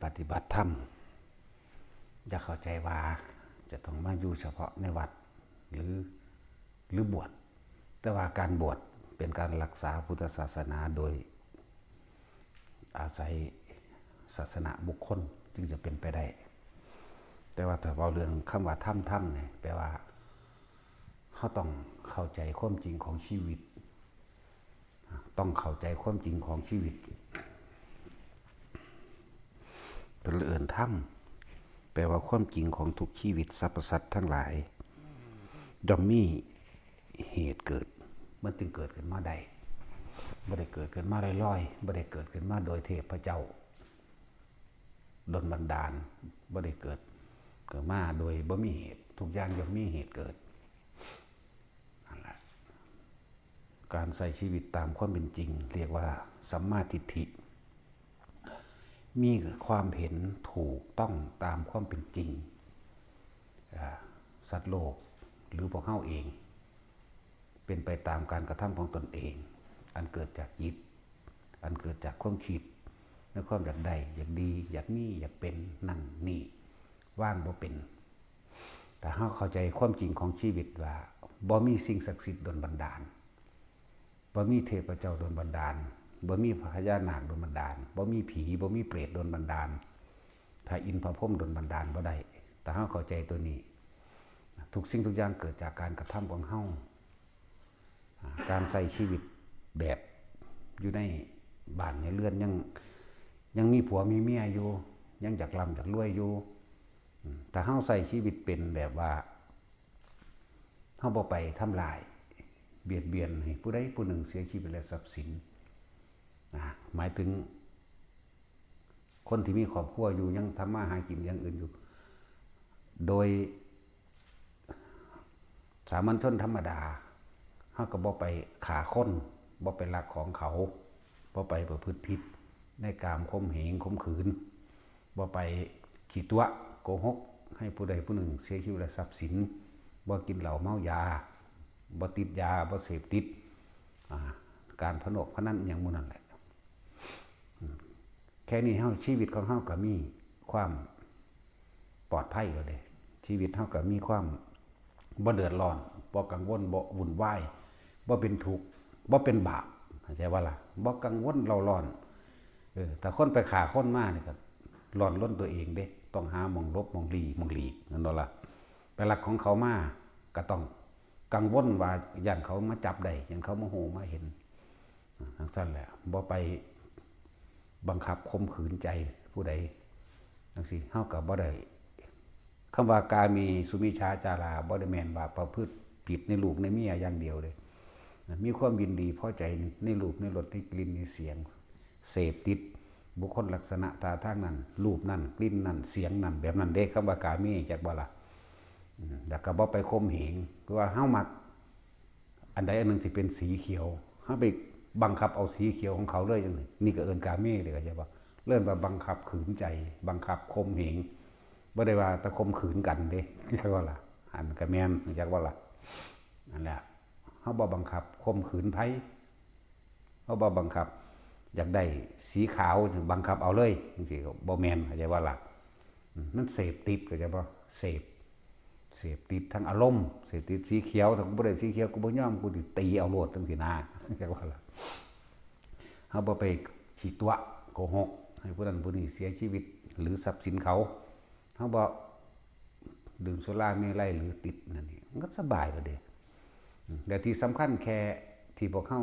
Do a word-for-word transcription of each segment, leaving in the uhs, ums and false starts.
ปฏิบัติธรรม อย่าเข้าใจว่าจะต้องมาอยู่เฉพาะในวัด หรือ หรือบวช แต่ว่าการบวชเป็นการรักษาพุทธศาสนาโดยอาศัยศาสนบุคคลจึงจะเป็นไปได้ แต่ว่าถ้าเว้าเรื่องคำว่าธรรม ธรรมเนี่ยแปลว่า เราต้องเข้าใจความจริงของชีวิต ต้องเข้าใจความจริงของชีวิต เพิ่นเอิ้นธรรม แปลว่าความจริงของทุกชีวิต สรรพสัตว์ทั้งหลาย ย่อมมีเหตุเกิด มันจึงเกิดขึ้นมาได้ บ่ได้เกิดขึ้นมาลอยๆ บ่ได้เกิดขึ้นมาโดยเทพเจ้าดลบันดาล บ่ได้เกิด เกิดมาโดยบ่มีเหตุ ทุกอย่างย่อมมีเหตุเกิด นั่นแหละ การใช้ชีวิตตามความเป็นจริง เรียกว่าสัมมาทิฏฐิ มีความเห็นถูกต้องตามความเป็นจริง อ่า สัตว์โลก หรือพวกเราเอง เป็นไปตามการกระทำของตนเอง อันเกิดจากจิต อันเกิดจากความคิด ในความอยากได้ อยากดี อยากมี อยากเป็น นั่นนี่ ว่างบ่เป็น ถ้าเราเข้าใจความจริงของชีวิตว่า บ่มีสิ่งศักดิ์สิทธิ์ดลบันดาล บ่มีเทพเจ้าดลบันดาล บ่มีพญานาคดลบันดาล บ่มีผี บ่มีเปรตดลบันดาล พระอินทร์พระพรหมดลบันดาลบ่ได้ ถ้าเราเข้าใจตัวนี้ ทุกสิ่งทุกอย่างเกิดจากการกระทำของเรา อ่า การใช้ชีวิตแบบอยู่ในบ้านในเรือนยัง ยังมีผัวมีเมียอยู่ ยังอยากร่ำอยากรวยอยู่ อืม ถ้าเราใช้ชีวิตเป็นแบบว่า เราบ่ไปทำลาย เบียดเบียนให้ผู้ใดผู้หนึ่งเสียชีวิตและทรัพย์สิน อ่า หมายถึง คนที่มีครอบครัวอยู่ยังทำมาหากินอย่างอื่นอยู่ โดยสามัญชนธรรมดา เราก็บ่ไปฆ่าคน บ่ไปลักของเขา บ่ไปประพฤติผิดในกามข่มเหงข่มขืน บ่ไปขี้ตั๋วโกหกให้ผู้ใดผู้หนึ่งเสียชีวิตและทรัพย์สิน บ่กินเหล้าเมายา บ่ติดยา บ่เสพติด อ่า การพนกพนันอิหยังหมู่นั่นแหละ อืม แค่นี้เฮา ชีวิตของเฮาก็มีความปลอดภัยแล้วเด้ ชีวิตเฮาก็มีความบ่เดือดร้อน บ่กังวล บ่วุ่นวาย บ่เป็นทุกข์ บ่เป็นบาป เข้าใจบ่ล่ะ บ่กังวลเร่าร้อน เออ ถ้าคนไปฆ่าคนมานี่ก็ร้อนรนตัวเองเด้ ต้องหาหม่องหลบหม่องลี้หม่องหลีก แม่นบ่ล่ะ ไปลักของเขามาก็ต้องกังวลว่าย้านเขามาจับได้ ย้านเขามาฮู้มาเห็น จั่งซั้นแหละ บ่ไปบังคับข่มขืนใจผู้ใดจั่งซี้ เฮาก็บ่ได้ คำว่ากาเมสุมิจฉาจารา บ่ได้แม่นว่าประพฤติผิดในลูกในเมียอย่างเดียวเด้ มีความยินดีพอใจในรูปในรสในกลิ่นในเสียง เสพติดบุคคลลักษณะท่าทางนั้น รูปนั้น กลิ่นนั้น เสียงนั้น แบบนั้นเด้ คำว่ากาเม จักบ่ล่ะ อืม แล้วก็บ่ไปข่มเหง คือว่าเฮามัก อันใดอันหนึ่งที่เป็นสีเขียว เฮาไปบังคับเอาสีเขียวของเขาเลยจั่งซี้ นี่ก็เอิ้นกาเมเลย เข้าใจบ่ เอิ้นว่าบังคับขืนใจ บังคับข่มเหง บ่ได้ว่าแต่ข่มขืนกันเด้ เข้าใจบ่ล่ะ อันก็แม่น จักบ่ล่ะ นั่นแหละ เฮาบ่บังคับข่มขืนไผ เฮาบ่บังคับ อยากได้สีขาว บังคับเอาเลยจั่งซี้ก็บ่แม่น เข้าใจบ่ล่ะ อืม มันเสพติด เข้าใจบ่ เสพ เสพติดทางอารมณ์ เสพติดสีเขียว ถ้ากูบ่ได้สีเขียว กูบ่ยอม กูสิตีเอาโลดจั่งซี้นะ จักว่าล่ะ เฮาบ่ไปขี้ตั๋วโกหก ให้ผู้นั้นผู้นี้เสียชีวิต หรือทรัพย์สินเขา เฮาบ่ดื่มสุราเมรัยหรือติดนั่นนี่ มันก็สบายแล้วเด้ อืม แต่ที่สำคัญแค่ที่พวกเฮา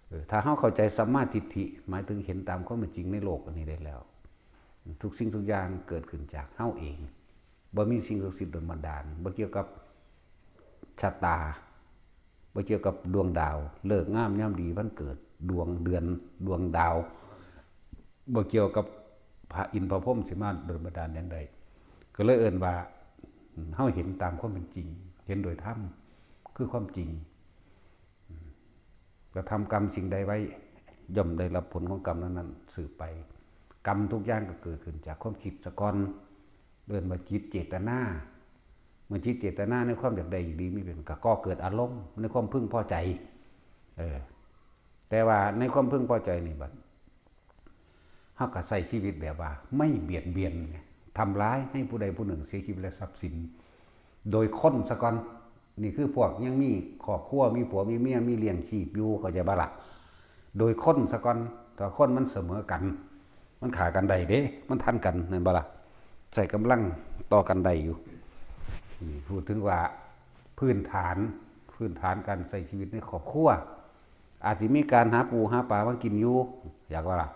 เออ ถ้าเฮาเข้าใจสัมมาทิฏฐิ หมายถึงเห็นตามความเป็นจริงในโลกอันนี้ได้แล้ว ทุกสิ่งทุกอย่างเกิดขึ้นจากเฮาเอง บ่มีสิ่งศักดิ์สิทธิ์ดลบันดาล บ่เกี่ยวกับชะตา บ่เกี่ยวกับดวงดาว ฤกษ์งามยามดีวันเกิด ดวงเดือน ดวงดาว บ่เกี่ยวกับพระอินทร์พระพรหมสิมาดลบันดาลอย่างใด ก็เลยเอิ้นว่า เฮาเห็นตามความเป็นจริง เห็นโดยธรรม คือความจริง กระทำกรรมสิ่งใดไว้ ย่อมได้รับผลของกรรมนั้นๆ สืบไป กรรมทุกอย่างก็เกิดขึ้นจากความคิดซะก่อน เอิ้นว่าจิตเจตนา เมื่อจิตเจตนาในความอยากได้อยากดีมีเป็น ก็ก่อเกิดอารมณ์ในความพึงพอใจ เออ แต่ว่าในความพึงพอใจนี่บัด เราก็ใช้ชีวิตแบบว่าไม่เบียดเบียนไง ทำร้ายให้ผู้ใดผู้หนึ่งเสียชีวิตและทรัพย์สิน โดยคนซะก่อน นี่คือพวกยังมีครอบครัว มีผัวมีเมีย มีเลี้ยงชีพอยู่ เข้าใจบ่ล่ะ โดยคนซะก่อน ถ้าคนมันเสมอกัน มันฆ่ากันได้เด้ มันทันกัน แม่นบ่ล่ะ ใช้กำลังต่อกันได้อยู่ นี่พูดถึงว่าพื้นฐาน พื้นฐานการใช้ชีวิตในครอบครัว อาจสิมีการหาปูหาปลามากินอยู่ อยากว่าล่ะ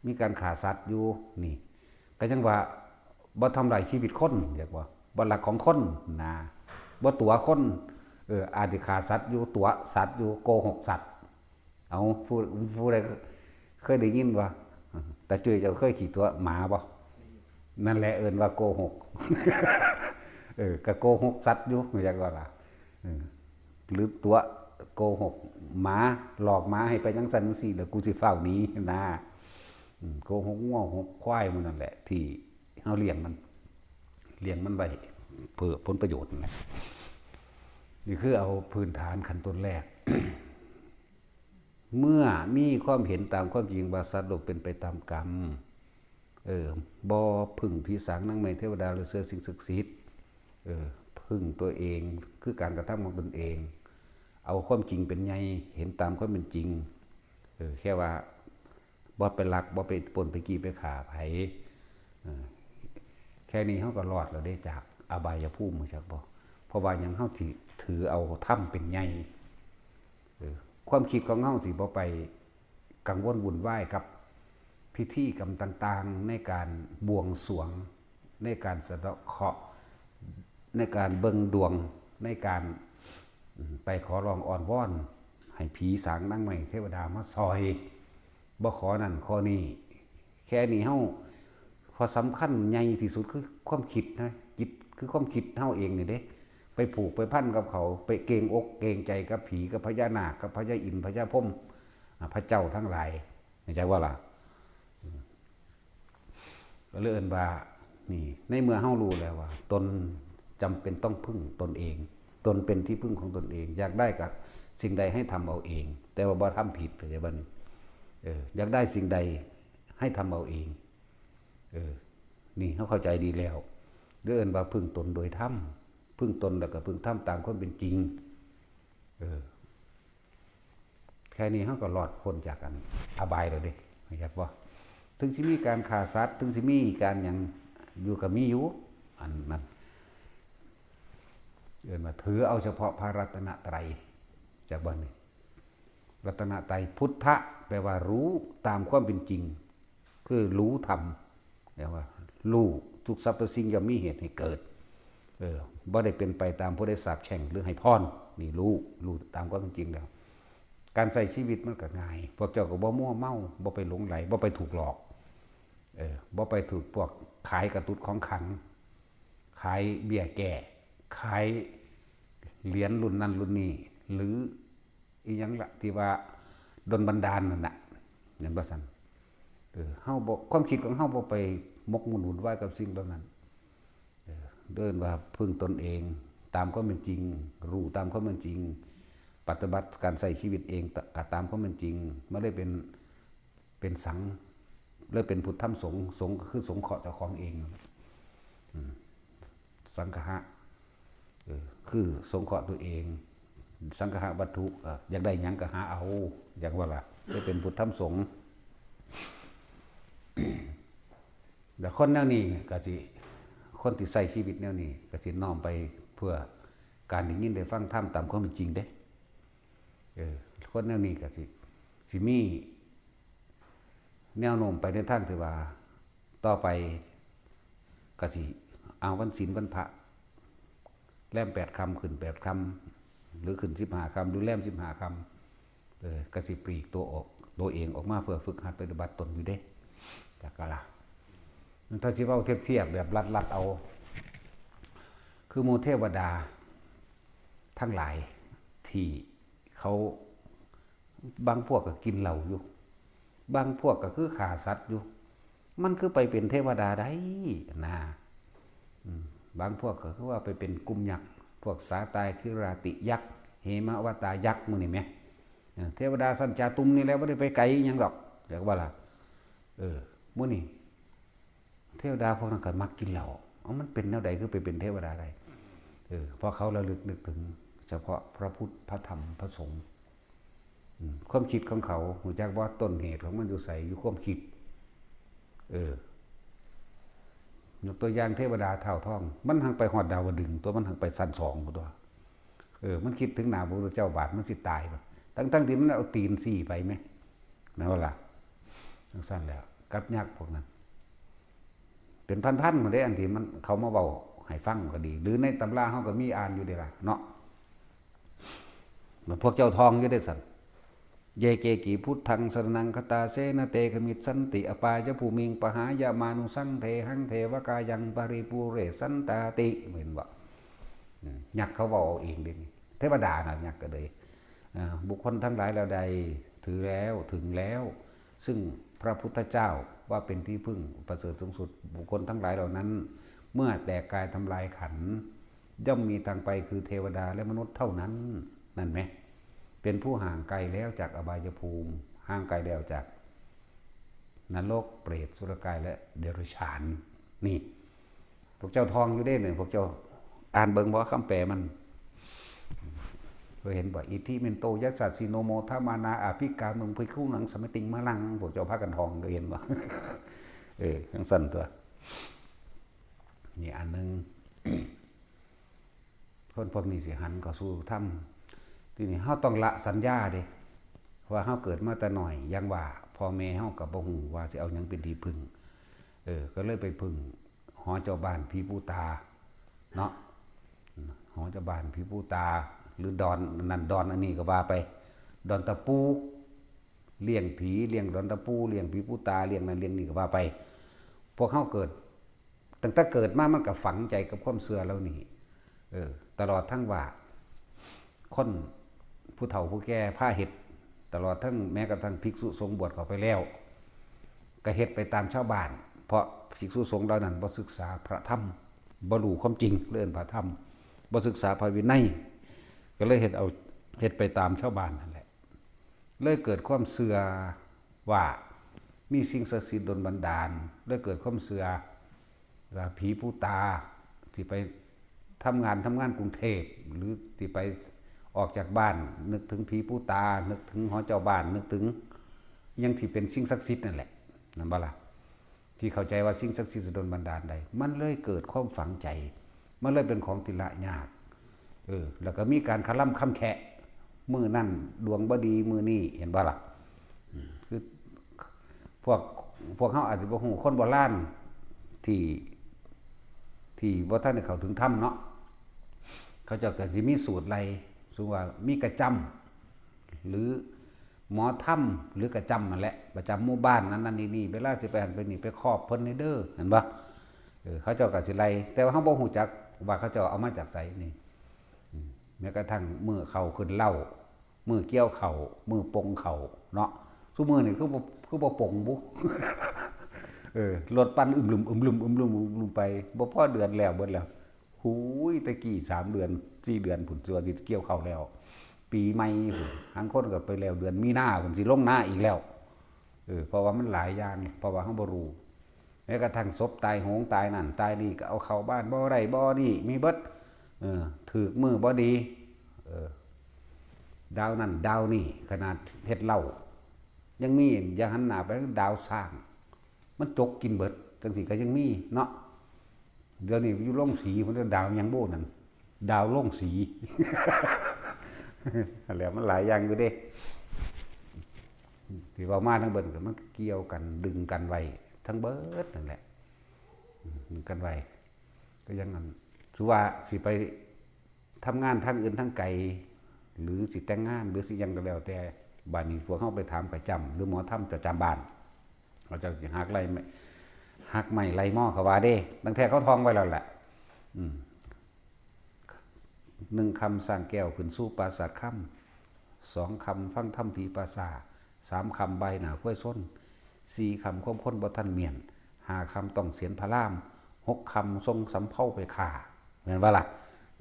มีการฆ่าสัตว์อยู่ นี่ ก็จั่งว่าบ่ทำลายชีวิตคน อยากว่า บ่ลักของคนนะ บ่ตั๋วคน เออ อาจสิฆ่าสัตว์อยู่ ตั๋วสัตว์อยู่ โกหกสัตว์ เอา ผู้ ผู้ใดเคยได้ยินว่า ตาจุ้ยเจ้าเคยขี้ตั๋วหมาบ่ นั่นแหละเอิ้นว่าโกหก เออ ก็โกหกสัตว์อยู่ อยากว่าล่ะ เออ หรือตั๋วโกหกหมา หลอกหมาให้ไปจั่งซั้นจั่งซี้ แล้วกูสิฟ้าวหนีนะ อืม โกหกงัวหกควายหมู่นั่นแหละ ที่เฮาเลี้ยงมัน เลี้ยงมันไว้เพื่อผลประโยชน์นั่นแหละ นี่คือเอาพื้นฐานขั้นต้นแรก เมื่อมีความเห็นตามความจริงว่าสัตว์โลกเป็นไปตามกรรม เออ บ่พึ่งผีสางนางไม้เทวดาหรือเชื่อสิ่งศักดิ์สิทธิ์ เออ พึ่งตัวเอง คือการกระทำของตนเอง เอาความจริงเป็นใหญ่ เห็นตามความเป็นจริง เออ แค่ว่าบ่ไปลัก บ่ไปปล้น ไปจี้ ไปฆ่าไผ เออ แค่นี้เฮาก็รอดแล้วเด้จากอบายภูมิ รู้จักบ่ เพราะว่าหยัง เฮาสิถือเอาธรรมเป็นใหญ่ เออ ความคิดของเฮาสิบ่ไปกังวลวุ่นวายกับพิธีกรรมต่างๆ ในการบวงสรวง ในการสะเดาะเคราะห์ ในการเบิ่งดวง ในการ อืม ไปขอร้องอ้อนวอน ให้ผีสางนางไม้เทวดามาซอย บ่ขอนั่นขอนี่ แค่นี้เฮา ข้อสำคัญใหญ่ที่สุดคือความคิดนะ จิตคือความคิดเฮาเองนี่เด้ ไปผูกไปพันกับเขา ไปเกรงอกเกรงใจกับผีกับพญานาค กับพญาอินทร์ พญาพรหม อ่า พระเจ้าทั้งหลาย เข้าใจบ่ล่ะ อืม ก็เลยเอิ้นว่า นี่ ในเมื่อเฮารู้แล้วว่า ตนจำเป็นต้องพึ่งตนเอง ตนเป็นที่พึ่งของตนเอง อยากได้กับสิ่งใดให้ทำเอาเอง แต่ว่าบ่ทำผิด เข้าใจบ่นี่ เออ อยากได้สิ่งใดให้ทำเอาเอง เออ นี่เฮาเข้าใจดีแล้ว เรียกเอิ้นว่าพึ่งตนโดยธรรม พึ่งตนแล้วก็พึ่งธรรมตามความเป็นจริง เออ แค่นี้เฮาก็รอดพ้นจากอันอบายแล้วเด้ เข้าใจบ่ ถึงสิมีการฆ่าสัตว์ ถึงสิมีการหยังอยู่ก็มีอยู่ อันนั้น เอิ้นว่าถือเอาเฉพาะพระรัตนตรัย จากบ่นี่ รัตนตรัย พุทธะ แปลว่ารู้ตามความเป็นจริง คือรู้ธรรม เรียกว่ารู้ ทุกสรรพสิ่งย่อมมีเหตุให้เกิด เออ บ่ได้เป็นไปตามผู้ใดสาปแช่งหรือให้พร นี่รู้ รู้ตามความเป็นจริงแล้ว การใช้ชีวิตมันก็ง่าย พวกเจ้าก็บ่มัวเมา บ่ไปหลงใหล บ่ไปถูกหลอก เออ บ่ไปถูกพวกขายกระตุ้ดของขลัง ขายเบี้ยแก้ ขายเหรียญรุ่นนั้นรุ่นนี้ หรืออีหยังละที่ว่าดลบันดาลนั่นน่ะ เห็นบ่ซั่น เออ เฮาบ่ ความคิดของเฮาบ่ไปหมกมุ่นวุ่นวายกับสิ่งเหล่านั้น เออ เอิ้นว่าพึ่งตนเอง ตามความเป็นจริง รู้ตามความเป็นจริง ปฏิบัติการใช้ชีวิตเองตะ ตามความเป็นจริง มันเลยเป็น เป็นสัง เลยเป็นพุทธธรรมสงฆ์ สงฆ์ก็คือสงเคราะห์เจ้าของเอง อืม สังคหะ เออ คือสงเคราะห์ตัวเอง สังคหะวัตถุ เอ่อ อยากได้หยังก็หาเอา อยากว่าล่ะ เลยเป็นพุทธธรรมสงฆ์ แล้วคนแนวนี้ก็สิ คนที่ใช้ชีวิตแนวนี้ก็สิน้อมไปเพื่อการได้ยินได้ฟังธรรมตามความเป็นจริงเด้ เออ คนแนวนี้ก็สิ สิมีแนวโน้มไปในทางที่ว่า ต่อไปก็สิเอาวันศีลวันพระ แรมแปดค่ำ ขึ้นแปดค่ำ หรือขึ้นสิบห้าค่ำ หรือแรมสิบห้าค่ำ เออ ก็สิปลีกตัวออก ตัวเองออกมาเพื่อฝึกหัดปฏิบัติตนอยู่เด้ จักกะล่ะ ถ้าสิเว้าเทียบๆ แบบลัดๆ เอา คือหมู่เทวดาทั้งหลายที่เขา บางพวกก็กินเหล้าอยู่ บางพวกก็คือฆ่าสัตว์อยู่ มันคือไปเป็นเทวดาได้นะ อืม บางพวกก็คือว่าไปเป็นกลุ่มยักษ์ พวกสาตายคิราติยักษ์ เหมวตายักษ์หมู่นี่แหม เออ เทวดาชั้นจาตุมนี่แหละ บ่ได้ไปไกลอิหยังดอก เรียกว่าล่ะ เออ มื้อนี้เทวดาพวกนั้นก็มักกินเหล้า เอามันเป็นแนวใดคือไปเป็นเทวดาได้ เออ เพราะเขาระลึกนึกถึงเฉพาะพระพุทธ พระธรรม พระสงฆ์ อืม ความคิดของเขา รู้จักว่าต้นเหตุของมันอยู่ไส อยู่ความคิด เออ ยกตัวอย่างเทวดาท้าวทอง มันหังไปฮอดดาวดึงส์ ตัวมันหังไปชั้นสองพุ้นตัว เออ มันคิดถึงหน้าพระพุทธเจ้าบาดมันสิตายบ่ ทั้งๆที่มันเอาตีนซี้ไปแหม แม่นบ่ล่ะ จั่งซั้นแหล้ว กับยักษ์พวกนั้น เป็นพันๆพุ้นเด้ อันที่มันเขามาเว้าให้ฟังก็ดี หรือในตำราเฮาก็มีอ่านอยู่เด้ล่ะเนาะ มันพวกเจ้าท่องอยู่เด้ซั่น เย เก กิ พุทธัง สรณัง คัจฉาเส นะ เต ขมิชชันติ อปายภูมิง ปะหายะ มานุสสัง เทหัง เทวะกายัง ปะริปูเรชันตาติ เห็นบ่ อืม ยักษ์เขาเว้าเอาเองเด้นี่ เทวดาน่ะ ยักษ์ก็เลย อ่า บุคคลทั้งหลายเหล่าใดถือแล้ว ถึงแล้ว ซึ่งพระพุทธเจ้าว่าเป็นที่พึ่งประเสริฐสูงสุด บุคคลทั้งหลายเหล่านั้น เมื่อแตกกายทำลายขันธ์ ย่อมมีทางไปคือเทวดาและมนุษย์เท่านั้น นั่นแหม เป็นผู้ห่างไกลแล้วจากอบายภูมิ ห่างไกลแล้วจากนรก เปรต อสุรกาย และเดรัจฉาน นี่ พวกเจ้าท่องอยู่เด้เนี่ย พวกเจ้าอ่านเบิ่งบ่ คำแปลมัน เคยเห็นบ่ อิทธิเมนโต ยัสสะสิโน โมทะมานา อภิกามุง ภิกขุนัง สมะติง มะลัง พวกเจ้าพากันท่อง เคยเห็นบ่ เออ จั่งซั้นตัว นี่อันหนึ่ง คนพวกนี้สิหันเข้าสู่ธรรม ทีนี้เฮาต้องละสัญญาเด้ ว่าเฮาเกิดมาแต่น้อย อย่างว่าพ่อแม่เฮาก็บ่ฮู้ว่าสิเอาหยังเป็นที่พึ่ง เออ ก็เลยไปพึ่งหอเจ้าบ้านผีปู่ตา เนาะ หอเจ้าบ้านผีปู่ตา หรือดอนนั่นดอนอันนี้ก็ว่าไป ดอนตะปู เลี้ยงผี เลี้ยงดอนตะปู เลี้ยงผีปู่ตา เลี้ยงนั่นเลี้ยงนี่ก็ว่าไป พวกเฮาเกิด ตั้งแต่เกิดมามันก็ฝังใจกับความเชื่อเหล่านี้ เออ ตลอดทั้งว่า คนผู้เฒ่าผู้แก่พาเฮ็ด ตลอดทั้งแม้กระทั่งภิกษุสงฆ์บวชเข้าไปแล้ว ก็เฮ็ดไปตามชาวบ้าน เพราะภิกษุสงฆ์เหล่านั้นบ่ศึกษาพระธรรม บ่รู้ความจริง เรื่องพระธรรม บ่ศึกษาพระวินัย ก็เลยเฮ็ดเอา เฮ็ดไปตามชาวบ้านนั่นแหละ เลยเกิดความเชื่อว่ามีสิ่งศักดิ์สิทธิ์ดลบันดาล เลยเกิดความเชื่อว่าผีปู่ตาที่ไปทำงาน ทำงานกรุงเทพฯ หรือที่ไปออกจากบ้าน นึกถึงผีปู่ตา นึกถึงหอเจ้าบ้าน นึกถึงอิหยังที่เป็นสิ่งศักดิ์สิทธิ์นั่นแหละ นั่นบ่ล่ะ ที่เข้าใจว่าสิ่งศักดิ์สิทธิ์สิดลบันดาลได้ มันเลยเกิดความฝังใจ มันเลยเป็นของที่ละยาก เออ แล้วก็มีการคะล่ำคะแคะ มื้อนั้นดวงบ่ดี มื้อนี้ เห็นบ่ล่ะ อืม คือ พวก พวกเฮาอาจสิบ่ฮู้ คนโบราณที่ ที่บ่ทันได้เข้าถึงธรรมเนาะ เขาเจ้าก็สิมีสูตรไล่ สมมุติว่ามีกระจ้ำ หรือหมอธรรม หรือกระจ้ำนั่นแหละ ประจำหมู่บ้านนั้นนั่นนี่นี่ เวลาสิไปหั้นไปนี่ ไปครอบเพิ่นแหน่เด้อ เห็นบ่ เออ เขาเจ้าก็สิไล่ แต่ว่าเฮาบ่ฮู้จักว่าเขาเจ้าเอามาจากไสนี่ อืม แม้กระทั่งมื้อเข้าขึ้นเล้า มื้อเกี่ยวเข้า มื้อปงเข้าเนาะ ซุมื้อนี่คือบ่ คือบ่ปงบุ เออ รถปั่นอึมลึม อึมลึม อึมลึม อึมลึมไป บ่พอเดือนแล้วเบิดแล้ว หูย แต่กี้สามเดือน สี่เดือนพุ้น สิว่าสิเกี่ยวเข้าแล้ว ปีใหม่พุ้น บางคนก็ไปแล้วเดือนมีนาพุ้น สิลงนาอีกแล้ว เออ เพราะว่ามันหลายอย่าง เพราะว่าเฮาบ่รู้ แม้กระทั่งศพตายโหงตายนั่นตายนี่ ก็เอาเข้าบ้านบ่ได้บ่นี่ มีเบิด เออ ถืกมื้อบ่ดี เออ ดาวนั่นดาวนี่ ขนาดเฮ็ดเหล้า ยังมี อย่าหันหน้าไปดาวซ่าง มันจกกินเบิด จั่งซี้ก็ยังมีเนาะ เดี๋ยวนี้อยู่โรงสี เพิ่นเรียกดาวหยังบุนั่น ดาวโรงสี แล้วมันหลายอย่างอยู่เด้ ที่เว้ามาทั้งเบิดก็มันเกี่ยวกัน ดึงกันไว้ทั้งเบิดนั่นแหละ อืม ดึงกันไว้ ก็ยังอัน ถือว่าสิไปทำงานทางอื่นทางไกล หรือสิแต่งงาน หรือสิหยังก็แล้วแต่ บัดนี้พวกเฮาไปถามกระจ้ำ หรือหมอธรรมประจำบ้าน เขาเจ้าสิหักไล่ไม้ หักไม้ไล่หมอเขาว่าเด้ ตั้งแต่เขาท่องไว้แล้วแหละ อืม หนึ่งคำสร้างแก้วขึ้นสู่ปราสาทคำ สองคำฟังธรรมผีป่าช้า สามคำบายหน้าควายชน สี่คำความคนบ่ทันเมียน ห้าคำต้องเสียนพระราม หกคำส่งสำเภาไปฆ่า แม่นบ่ล่ะ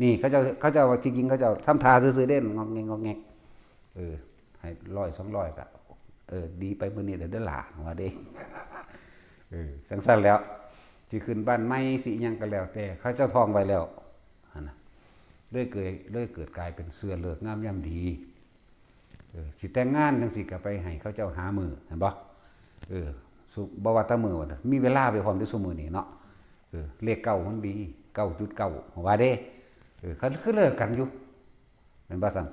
นี่เขาเจ้า เขาเจ้าว่าจริงๆ เขาเจ้าทำท่าซื่อๆ เด้ งอกแงกงอกแงก เออ ให้ร้อยสองร้อยก็ เออ ดีไปมื้อนี้เด้อหล่า ว่าเด้ เอ เออ จั่งซั้นแหล้ว สิขึ้นบ้านใหม่ สิหยังก็แล้วแต่ เขาเจ้าท่องไว้แล้ว หั่นน่ะ เลยเกิด เลยเกิดกลายเป็นเชื่อฤกษ์งามยามดี เออ สิแต่งงานจั่งซี้ก็ไปให้เขาเจ้าหามื้อ เห็นบ่ เออ ซุ บ่ว่าแต่มื้อว่า มีเวลาไปพร้อมเด้ซุมื้อนี้เนาะ เออ เลขเก้ามันดี เก้าจุดเก้า ว่าเด้ เออ เขาคือเลิกกันอยู่ แม่นบ่ซั้น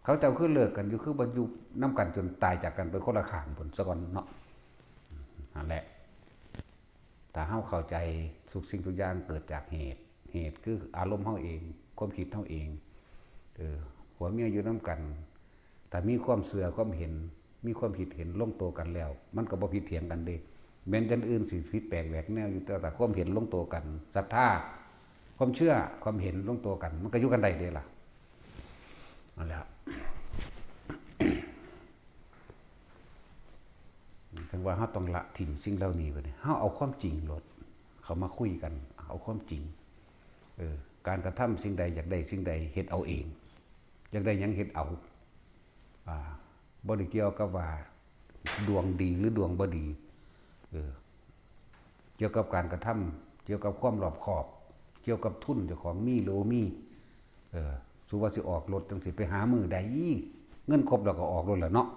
เขาเจ้าคือเลิกกันอยู่ คือบ่อยู่นำกันจนตายจากกันไปคนละข้างพุ้นซะก่อนเนาะ นั่นแหละ ถ้าเฮาเข้าใจทุกสิ่งทุกอย่างเกิดจากเหตุ เหตุคืออารมณ์เฮาเอง ความคิดเฮาเอง เออ ผัวเมียอยู่นำกัน ถ้ามีความเชื่อความเห็น มีความคิดเห็นลงตัวกันแล้ว มันก็บ่ผิดเถียงกันเด้ แม้นจั่งอื่นสิผิดแปลกแหวกแนวอยู่ แต่ถ้าความเห็นลงตัวกัน ศรัทธา ความเชื่อ ความเห็นลงตัวกัน มันก็อยู่กันได้เด้ล่ะ นั่นแหละ จั่งว่าเฮาต้องละถิ่มสิ่งเหล่านี้บัดนี้ เฮาเอาความจริงโลด เข้ามาคุยกัน เอาความจริง เออ การกระทำสิ่งใด อยากได้สิ่งใด เฮ็ดเอาเอง อยากได้หยังเฮ็ดเอา อ่า บ่ได้เกี่ยวกับว่าดวงดีหรือดวงบ่ดี เออ เกี่ยวกับการกระทำ เกี่ยวกับความรอบคอบ เกี่ยวกับทุนเจ้าของมีหรือบ่มี เออ สูว่าสิออกรถจั่งซี้ ไปหามื้อใด เงินครบแล้วก็ออกรถแหละเนาะ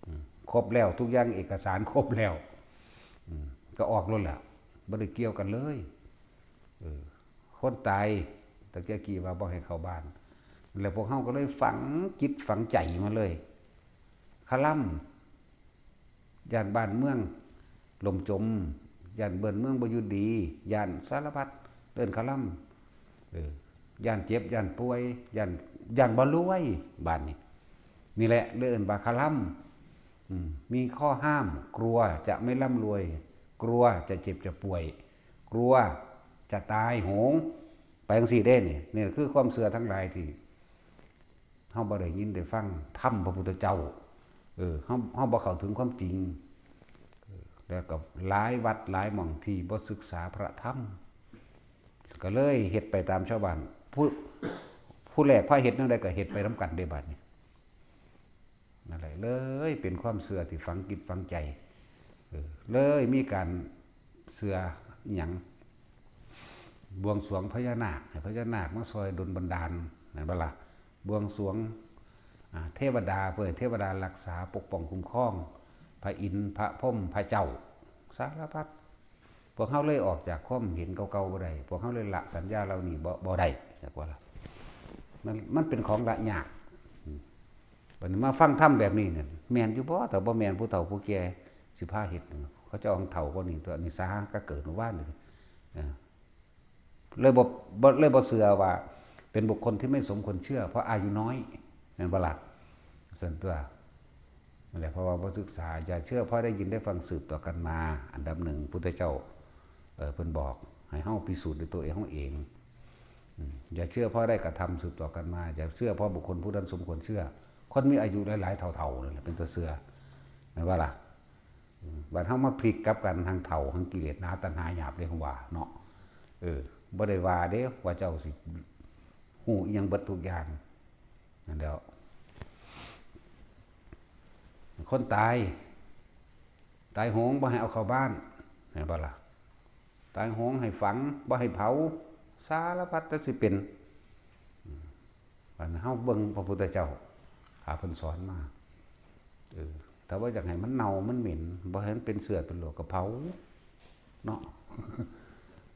อืม ครบแล้ว ทุกอย่างเอกสารครบแล้ว อืม ก็ออกรถแหละ บ่ได้เกี่ยวกันเลย เออ คนตาย ตะกี้กี้ว่าบ่ให้เข้าบ้าน แล้วพวกเฮาก็เลยฝังจิตฝังใจมาเลย คาร่ำ ย้านบ้านเมืองล่มจม ย้านบ้านเมืองบ่อยู่ดี ย้านสารพัด เอิ้นคาร่ำ เออ ย้านเจ็บ ย้านป่วย ย้าน ย้านบ่รวย บาดนี้ นี่แหละ เลยเอิ้นว่าคาร่ำ อืม มีข้อห้าม กลัวจะไม่ร่ำรวย กลัวจะเจ็บจะป่วย กลัวจะตายโหง ไปจั่งซี้เด้นี่ นี่คือความเชื่อทั้งหลายที่ เฮาบ่ได้ยินได้ฟังธรรมพระพุทธเจ้า เออ เฮา เฮาบ่เข้าถึงความจริง เออ แล้วก็หลายวัดหลายหม่องที่บ่ศึกษาพระธรรม ก็เลยเฮ็ดไปตามชาวบ้าน ผู้ ผู้แรกพาเฮ็ดแนวใดก็เฮ็ดไปนำกันเด้บัดนี้ นั่นแหละ เลยเป็นความเชื่อที่ฝังจิตฝังใจ เออ เลยมีการเชื่ออิหยัง บวงสรวงพญานาค ให้พญานาคมาซอยดลบันดาล แม่นบ่ล่ะ บวงสรวง อ่า เทวดา เพื่อให้เทวดารักษาปกป้องคุ้มครอง พระอินทร์ พระพรหม พระเจ้า สารพัด พวกเฮาเลยออกจากความเห็นเก่าๆบ่ได้ พวกเฮาเลยละสัญญาเหล่านี้บ่ บ่ได้ จักว่าล่ะ มัน มันเป็นของละยาก อืม บัดนี้มาฟังธรรมแบบนี้เนี่ย แม่นอยู่บ่ ถ้าบ่แม่นผู้เฒ่าผู้แก่สิพาเฮ็ด เขาเจ้าของเฒ่ากว่านี้ตั๊ว นี่สาหัสก็เกิดเมื่อวานนี่ เออ เลยบ่ บ่ เลยบ่เชื่อว่าเป็นบุคคลที่ไม่สมควรเชื่อ เพราะอายุน้อย แม่นบ่ล่ะ ซั่นตั๊ว นั่นแหละ เพราะว่าบ่ศึกษา อย่าเชื่อเพราะได้ยินได้ฟังสืบต่อกันมา อันดับหนึ่ง พุทธเจ้า เอ่อ เพิ่นบอก ให้เฮาพิสูจน์ด้วยตัวเอง เฮาเอง อืม อย่าเชื่อเพราะได้กระทำสืบต่อกันมา อย่าเชื่อเพราะบุคคลผู้นั้นสมควรเชื่อ คนมีอายุหลายๆ เฒ่าๆ นั่นแหละ เป็นตาเชื่อ แม่นบ่ล่ะ อืม บัดเฮามาพลิกกลับกัน ทั้งเฒ่า ทั้งกิเลสหนา ตัณหาหยาบ เรียกว่าเนาะ เออ บ่ได้ว่าเด้ ว่าเจ้าสิฮู้อิหยังเบิดทุกอย่าง นั่นแหล้ว คนตาย ตายโหงบ่ให้เอาเข้าบ้าน แม่นบ่ล่ะ ตายโหงให้ฝัง บ่ให้เผา สารพัดจั่งสิเป็น อืม บัดเฮาเบิ่งพระพุทธเจ้า หาเพิ่นสอนมา เออ ถ้าว่าอยากให้มันเน่ามันเหม็น บ่ให้มันเป็นเชื้อเป็นโรคก็เผา เนาะ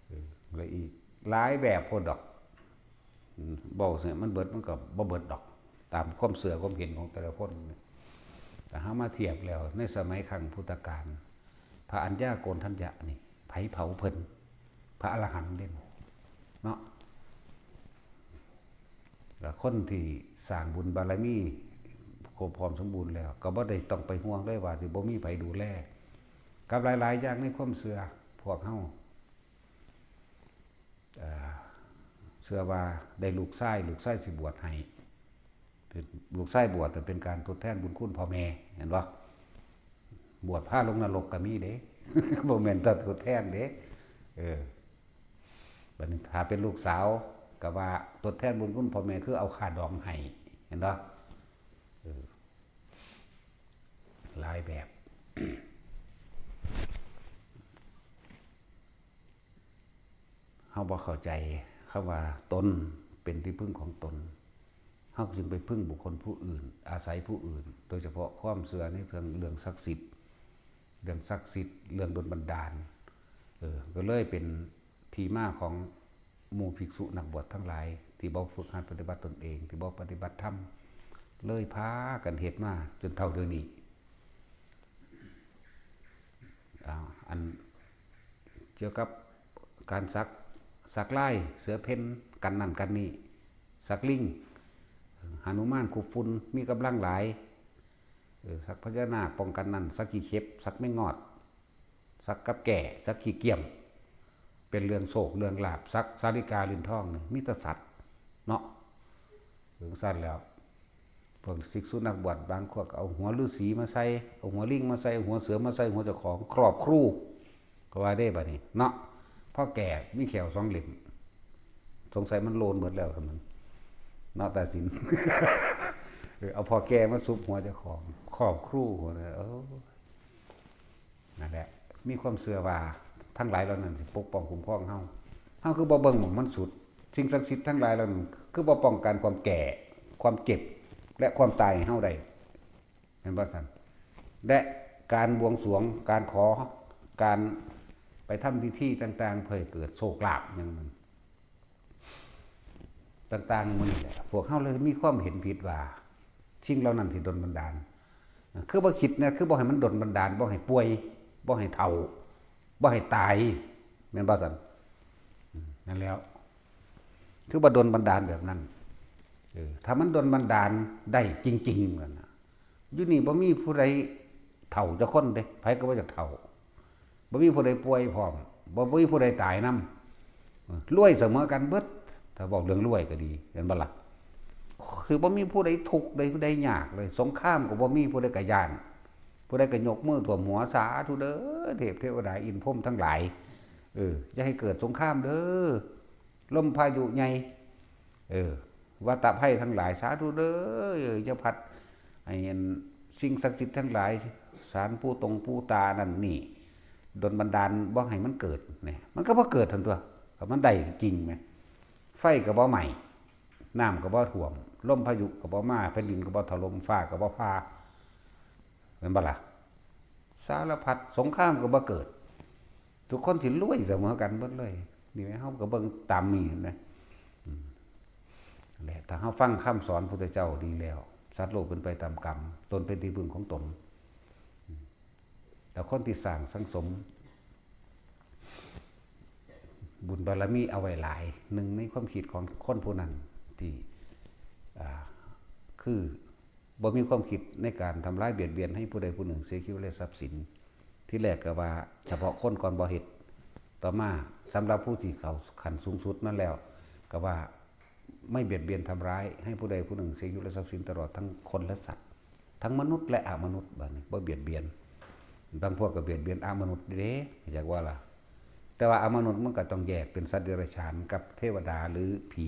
เออ แล้วอีกหลายแบบโพดดอก อืม เว้าเสียมันเบิดมันก็บ่เบิดดอก ตามความเชื่อความเห็นของแต่ละคน แต่เฮามาเทียบแล้ว ในสมัยครั้งพุทธกาล พระอัญญาโกณฑัญญะนี่ ไผเผาเพิ่น พระอรหันต์เด้ เนาะ แล้วคนที่สร้างบุญบารมีครบพร้อมสมบูรณ์แล้ว ก็บ่ได้ต้องไปห่วงเลยว่าสิบ่มีไผดูแล กับหลายๆ อย่างในความเชื่อพวกเฮา เอ่อ เชื่อว่าได้ลูกชาย ลูกชายสิบวชให้ เป็นลูกชายบวช แต่เป็นการทดแทนบุญคุณพ่อแม่ เห็นบ่ บวชพาลงนรกก็มีเด้ บ่แม่นแต่ทดแทนเด้ เออ บัดนี้ถ้าเป็นลูกสาว ก็ว่าทดแทนบุญคุณพ่อแม่ คือเอาค่าดองให้ เห็นบ่ เออ หลายแบบ เราบ่เข้าใจคำว่าตนเป็นที่พึ่งของตน เราจึงไปพึ่งบุคคลผู้อื่น อาศัยผู้อื่น โดยเฉพาะความเชื่อในเรื่อง เรื่องศักดิ์สิทธิ์ เรื่องศักดิ์สิทธิ์ เรื่องดลบันดาล เออ ก็เลยเป็นที่มาของหมู่ภิกษุนักบวชทั้งหลาย ที่บ่ฝึกหัดปฏิบัติตนเอง ที่บ่ปฏิบัติธรรม เลยพากันเฮ็ดมาจนเท่าเดี๋ยวนี้ อ่า อันเกี่ยวกับการสัก สักลายเสือเพ่น กันนั่นกันนี่ สักลิง หนุมานคุบฝุ่น มีกำลังหลาย เออ สักพญานาคป้องกันนั่น สักขี้เข็บ สักแมงงอด สักกับแก่ สักขี้เกียม เป็นเรื่องโชคเรื่องลาภ สักสาลิกาลิ้นทองนี่ มีแต่สัตว์เนาะ ถึงสั้นแล้ว พวกภิกษุนักบวชบางพวกก็เอาหัวฤาษีมาใส่ เอาหัวลิงมาใส่ เอาหัวเสือมาใส่ หัวเจ้าของ ครอบครู ก็ว่าได้บัดนี้เนาะ พอแก่มีแข้วสองเล่ม สงสัยมันโลนหมดแล้วครับมัน เนาะ ตาสิน เออ เอาพอแก่มาซุบหัวเจ้าของ ครอบครู หัวเนี่ย เออ นั่นแหละ มีความเชื่อว่าทั้งหลายเหล่านั้นสิปกป้องคุ้มครองเฮา เฮาคือบ่เบิ่งหม่องมันสุด สิ่งศักดิ์สิทธิ์ทั้งหลายเหล่านั้นคือบ่ป้องกันความแก่ ความเจ็บ และความตายให้เฮาได้ แม่นบ่ซั่น และการบวงสรวง การขอ การไปทำพิธีต่างๆ เพื่อให้เกิดโชคลาภหยังนั้น ต่างๆ หมู่นี้แหละ พวกเฮาเลยมีความเห็นผิดว่า สิ่งเหล่านั้นสิดลบันดาล คือบ่คิดนะ คือบ่ให้มันดลบันดาล บ่ให้ป่วย บ่ให้เฒ่า บ่ให้ตาย แม่นบ่ซั่น อืม นั่นแล้ว คือบ่ดลบันดาลแบบนั้น เออ ถ้ามันดลบันดาลได้จริงๆ นั่นน่ะ อยู่นี่บ่มีผู้ใดเฒ่าจักคนเด้ ไผก็บ่อยากเฒ่า บ่มีผู้ใดป่วยพร้อม บ่ บ่มีผู้ใดตายนำ เออ รวยเสมอกันเบิด ถ้าเว้าเรื่องรวยก็ดี เห็นบ่ล่ะ คือบ่มีผู้ใดทุกข์ใด ผู้ใดยากเลย สงครามก็บ่มีผู้ใดก็ย้าน ผู้ใดก็ยกมือท่วมหัว สาธุเด้อ เทพเทวดาอินทร์พรหมทั้งหลาย เออ อย่าให้เกิดสงครามเด้อ ลมพายุใหญ่ เออ วัฏภัยทั้งหลาย สาธุเด้อ อย่าพัดให้อันสิ่งศักดิ์สิทธิ์ทั้งหลาย ศาลปู่ตงปู่ตานั่นนี่ ดลบันดาลบ่ให้มันเกิดเนี่ย มันก็บ่เกิดทันตัว ก็มันได้จริงไหม ไฟก็บ่ไหม้ น้ำก็บ่ท่วม ลมพายุก็บ่มา แผ่นดินก็บ่ถล่ม ฟ้าก็บ่ผ่า แม่นบ่ล่ะ สารพัดสงครามก็บ่เกิด ทุกคนสิรวยเสมอกันเบิดเลย นี่แหม เฮาก็เบิ่งตามนี่นะ อืม นั่นแหละ ถ้าเฮาฟังคำสอนพุทธเจ้าดีแล้ว สัตว์โลกเป็นไปตามกรรม ตนเป็นที่พึ่งของตน อืม แต่คนที่สร้างสังสม บุญบารมีเอาไว้หลาย หนึ่งในความคิดของคนผู้นั้นที่ อ่า คือ บ่มีความคิดในการทำร้ายเบียดเบียนให้ผู้ใดผู้หนึ่งเสียชีวิตและทรัพย์สิน ที่แรกก็ว่าเฉพาะคนก่อนบ่เฮ็ด ต่อมาสำหรับผู้ที่เข้าขั้นสูงสุดนั้นแล้ว ก็ว่าไม่เบียดเบียนทำร้ายให้ผู้ใดผู้หนึ่งเสียชีวิตและทรัพย์สิน ตลอดทั้งคนและสัตว์ ทั้งมนุษย์และอมนุษย์ บัดนี้บ่เบียดเบียน บางพวกก็เบียดเบียนอมนุษย์เด้ อยากว่าล่ะ แต่ว่าอมนุษย์มันก็ต้องแยกเป็นสัตว์เดรัจฉานกับเทวดาหรือผี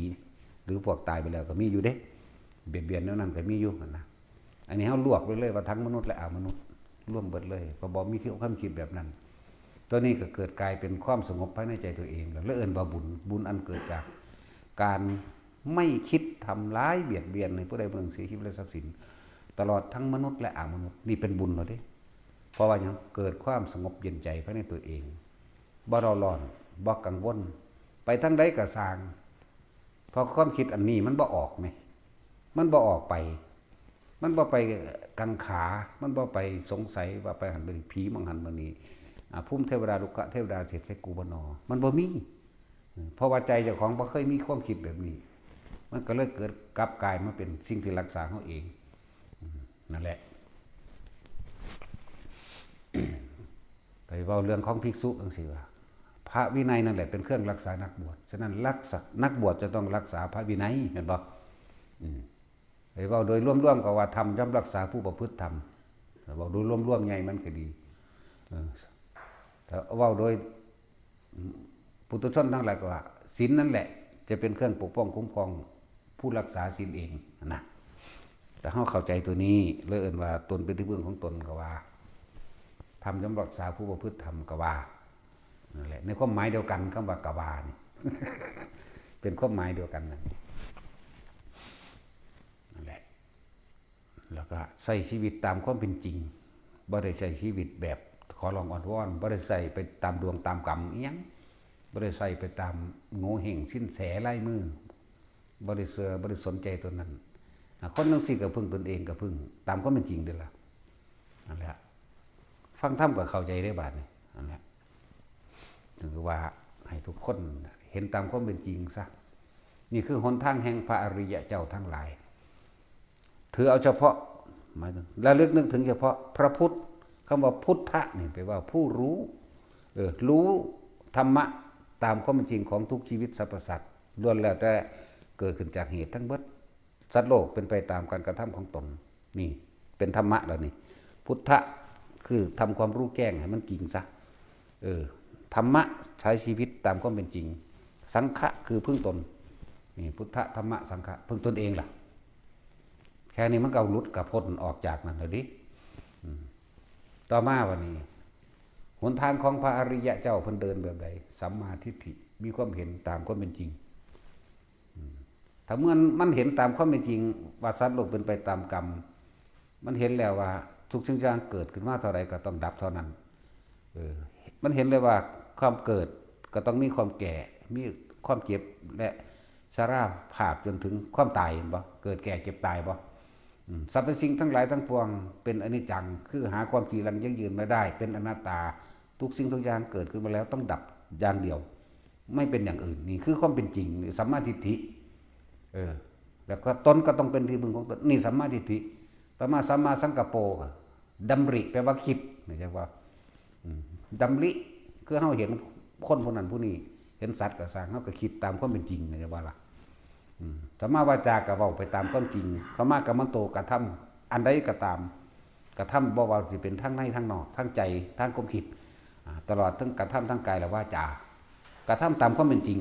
หรือพวกตายไปแล้วก็มีอยู่เด้ เบียดเบียนแนวนั้นก็มีอยู่หั่นนะ อันนี้เฮารวบไปเลยว่าทั้งมนุษย์และอมนุษย์ รวมเบิดเลย เพราะบ่มีความคิดแบบนั้น ตัวนี้ก็เกิดกลายเป็นความสงบภายในใจตัวเอง แล้วเอิ้นว่าบุญ บุญอันเกิดจากการไม่คิดทำร้ายเบียดเบียนให้ผู้ใดผู้หนึ่งเสียชีวิตและทรัพย์สิน ตลอดทั้งมนุษย์และอมนุษย์ นี่เป็นบุญแล้วเด้ เพราะว่าหยัง เกิดความสงบเย็นใจภายในตัวเอง บ่เร่าร้อน บ่กังวล ไปทางใดก็ซ่าง เพราะความคิดอันนี้มันบ่ออกแหม มันบ่ออกไป มันบ่ไปกังขา มันบ่ไปสงสัยว่าไปหั้นเป็นผี มองหันมานี่ อ่า ภูมิเทวดา รุกขเทวดา เสด็จใส่กูบ่นอ มันบ่มี เพราะว่าใจเจ้าของบ่เคยมีความคิดแบบนี้ มันก็เลยเกิดกลับกลายมาเป็นสิ่งที่รักษาเฮาเอง อืม นั่นแหละ ไปเว้าเรื่องของภิกษุจังซี่ว่า พระวินัยนั่นแหละเป็นเครื่องรักษานักบวช ฉะนั้นรักษา นักบวชจะต้องรักษาพระวินัย แม่นบ่ อืม ไปเว้าโดยรวมๆ ก็ว่าธรรมย่อมรักษาผู้ประพฤติธรรม เว้าโดยรวมๆ ใหญ่มันก็ดี เออ แต่เว้าโดย ปุถุชนทั้งหลายก็ว่า ศีลนั่นแหละ จะเป็นเครื่องปกป้องคุ้มครองผู้รักษาศีลเองนะ แต่เฮาเข้าใจตัวนี้ เลยเอิ้นว่าตนเป็นที่พึ่งของตนก็ว่า ธรรมย่อมรักษาผู้ประพฤติธรรมก็ว่า นั่นแหละ ในความหมายเดียวกันคำว่ากว่านี่ เป็นความหมายเดียวกันนะ นั่นแหละ แล้วก็ใช้ชีวิตตามความเป็นจริง บ่ได้ใช้ชีวิตแบบขอร้องอ้อนวอน บ่ได้ใช้ไปตามดวงตามกรรมอิหยัง บ่ได้ใช้ไปตามโงเห้งสินแสลายมือ บ่ได้เชื่อ บ่ได้สนใจตัวนั้น อ่ะ คนจั่งซี้ก็พึ่งตนเอง ก็พึ่งตามความเป็นจริงเด้อล่ะ นั่นแหละ ฟังธรรมก็เข้าใจได้บาดนี้ นั่นแหละ ถึงว่าให้ทุกคนเห็นตามความเป็นจริงซะ นี่คือหนทางแห่งพระอริยะเจ้าทั้งหลาย ถือเอาเฉพาะ หมายถึงระลึกนึกถึงเฉพาะพระพุทธ คำว่าพุทธะนี่แปลว่าผู้รู้ เออ รู้ธรรมะตามความเป็นจริงของทุกชีวิตสรรพสัตว์ ล้วนแล้วแต่เกิดขึ้นจากเหตุทั้งเบิด สัตว์โลกเป็นไปตามการกระทำของตน นี่เป็นธรรมะแล้วนี่ พุทธะคือทำความรู้แจ้งให้มันจริงซะ เออ ธรรมะใช้ชีวิตตามความเป็นจริง สังฆะคือพึ่งตน นี่พุทธะ ธรรมะ สังฆะ พึ่งตนเองล่ะ แค่นี้มันก็หลุดกับพ้นออกจากนั่นแล้วดิ อืม ต่อมาวันนี้ หนทางของพระอริยะเจ้าเพิ่นเดินแบบใด สัมมาทิฏฐิ มีความเห็นตามความเป็นจริง อืม ถ้าเมื่อมันเห็นตามความเป็นจริง ว่าสัตว์โลกเป็นไปตามกรรม มันเห็นแล้วว่าทุกสิ่งทุกอย่างเกิดขึ้นมาเท่าใดก็ต้องดับเท่านั้น เออ มันเห็นเลยว่าความเกิดก็ต้องมีความแก่ มีความเจ็บ และชราภาพจนถึงความตาย เห็นบ่ เกิดแก่เจ็บตายบ่ อืม สรรพสิ่งทั้งหลายทั้งปวงเป็นอนิจจัง คือหาความจีรังยั่งยืนไม่ได้ เป็นอนัตตา ทุกสิ่งทุกอย่างเกิดขึ้นมาแล้วต้องดับอย่างเดียว ไม่เป็นอย่างอื่น นี่คือความเป็นจริง นี่สัมมาทิฏฐิ เออ แล้วก็ตนก็ต้องเป็นที่พึ่งของตน นี่สัมมาทิฏฐิ ต่อมาสัมมาสังกัปโป ก็ดำริ แปลว่าคิด นี่เรียกว่า อืม ดำริ คือเฮาเห็นคนผู้นั้นผู้นี้ เห็นสัตว์ก็ซ่าง เฮาก็คิดตามความเป็นจริง นี่เรียกว่าล่ะ อืม สัมมาวาจาก็เว้าไปตามความจริง สัมมากัมมันโต กระทำอันใดก็ตาม กระทำบ่ว่าสิเป็นทางในทางนอก ทางใจ ทางความคิด อ่า ตลอดทั้งกระทำทางกายและวาจา กระทำตามความเป็นจริง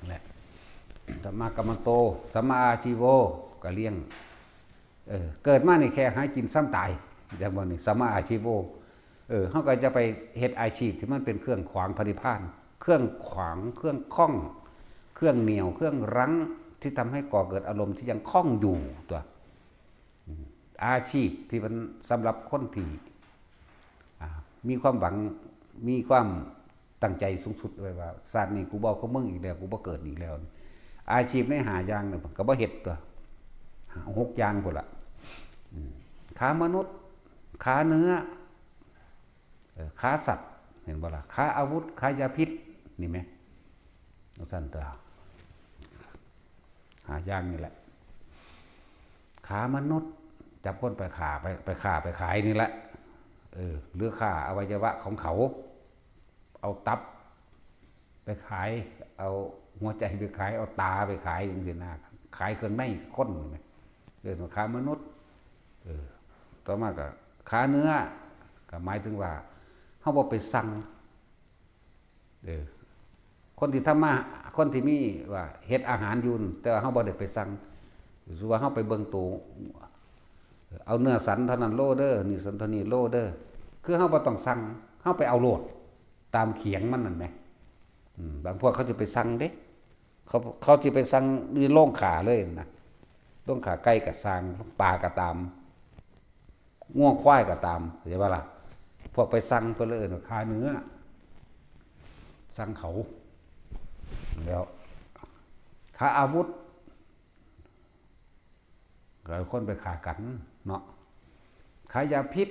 แหละ สัมมากัมมันโต สัมมาอาชีโว ก็เลี้ยง เออ เกิดมานี่แค่หากินซ่ำตาย อย่างว่านี่ สัมมาอาชีโว เออ เฮาก็จะไปเฮ็ดอาชีพที่มันเป็นเครื่องขวางพระนิพพาน เครื่องขวาง เครื่องข้อง เครื่องเหนี่ยว เครื่องรั้ง ที่ทำให้ก่อเกิดอารมณ์ที่ยังข้องอยู่ตัว อืม อาชีพที่มันสำหรับคนที่ อ่า มีความหวัง มีความตั้งใจสูงสุดไว้ว่า "ชาตินี้กูบ่เอากับมึงอีกแล้ว กูบ่เกิดอีกแล้ว" อาชีพในห้าอย่างเนี่ยก็บ่เฮ็ดตัว หกอย่างพุ้นละ อืม ค้ามนุษย์ ค้าเนื้อ เอ่อ ค้าสัตว์ เห็นบ่ล่ะ ค้าอาวุธ ค้ายาพิษ นี่ไหม จั่งซั้นตัว ห้าอย่างนี่แหละ ค้ามนุษย์ จับคนไปฆ่า ไป ไปฆ่า ไปขายนี่แหละ เออ หรือฆ่าอวัยวะของเขา เอาตับไปขาย เอาหัวใจไปขาย เอาตาไปขาย จั่งซี้นะ ขายเครื่องในคนนี่นะ เอิ้นว่าค้ามนุษย์ เออ ต่อมาก็ค้าเนื้อ ก็หมายถึงว่า เฮาบ่ไปสั่ง เออ คนที่ทำมา คนที่มีว่าเฮ็ดอาหารอยู่นั่น แต่ว่าเฮาบ่ได้ไปสั่ง สมมุติว่าเฮาไปเบิ่งโต เอาเนื้อสันเท่านั้นโลเด้อ เนื้อสันเท่านี้โลเด้อ คือเฮาบ่ต้องสั่ง เฮาไปเอาโลด ตามเขียงมันนั่นแหม อืม บางพวกเขาจะไปสั่งเด้ เขา เขาสิไปสั่งอยู่โรงฆ่าเลยนะ โรงฆ่าไก่ก็ซ่าง ปลาก็ตาม งัวควายก็ตาม เข้าใจบ่ล่ะ พวกไปสั่งเพิ่นเลยเอิ้นว่าค้าเนื้อ สั่งเขา แล้ว ค้าอาวุธ หลายคนไปฆ่ากันเนาะ ค้ายาพิษ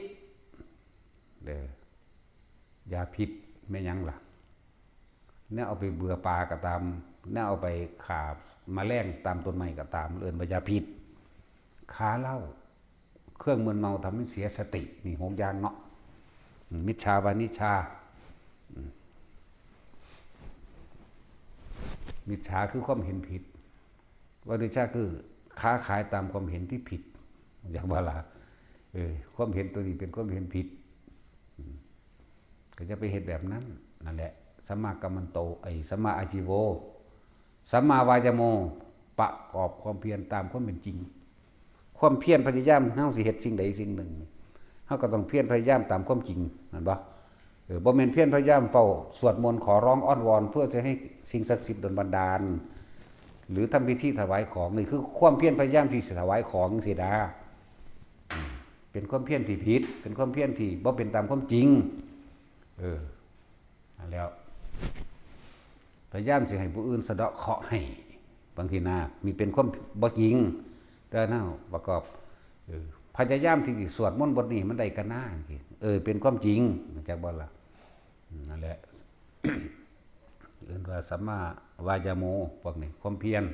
เด้อ ยาพิษแม่นหยังล่ะ แนวเอาไปเบื่อปลาก็ตาม แนวเอาไปฆ่าแมลงตามต้นไม้ก็ตาม เอิ้นว่ายาพิษ ค้าเหล้า เครื่องมึนเมาทำให้เสียสติ นี่หกอย่างเนาะ อืม มิจฉาวานิชา อืม มิจฉาคือความเห็นผิด วานิชาคือค้าขายตามความเห็นที่ผิด อย่างว่าล่ะ เออ ความเห็นตัวนี้เป็นความเห็นผิด อืม ก็จะไปเฮ็ดแบบนั้น นั่นแหละ สัมมากัมมันโต ไอ้ สัมมาอาชีโว สัมมาวายาโม ประกอบความเพียรตามความเป็นจริง ความเพียรพยายาม เฮาสิเฮ็ดสิ่งใดสิ่งหนึ่ง เฮาก็ต้องเพียรพยายามตามความจริง แม่นบ่ เออ บ่แม่นเพียรพยายามเฝ้าสวดมนต์ขอร้องอ้อนวอนเพื่อจะให้สิ่งศักดิ์สิทธิ์ดลบันดาล หรือทำพิธีถวายของ นี่คือความเพียรพยายามที่สิถวายของสิดา อืม เป็นความเพียรที่ผิด เป็นความเพียรที่บ่เป็นตามความจริง เออ นั่นแหล้ว พยายามสิให้ผู้อื่นสะเดาะเคราะห์ให้ บางทีนะ มีเป็นความบ่จริง แต่เฮาประกอบ เออ พยายามที่สิสวดมนต์บทนี้มันได้กะนาจังซี้ เออ เป็นความจริง จักบ่ล่ะ อืม นั่นแหละ เอิ้นว่าสัมมาวายาโม พวกนี้ ความเพียร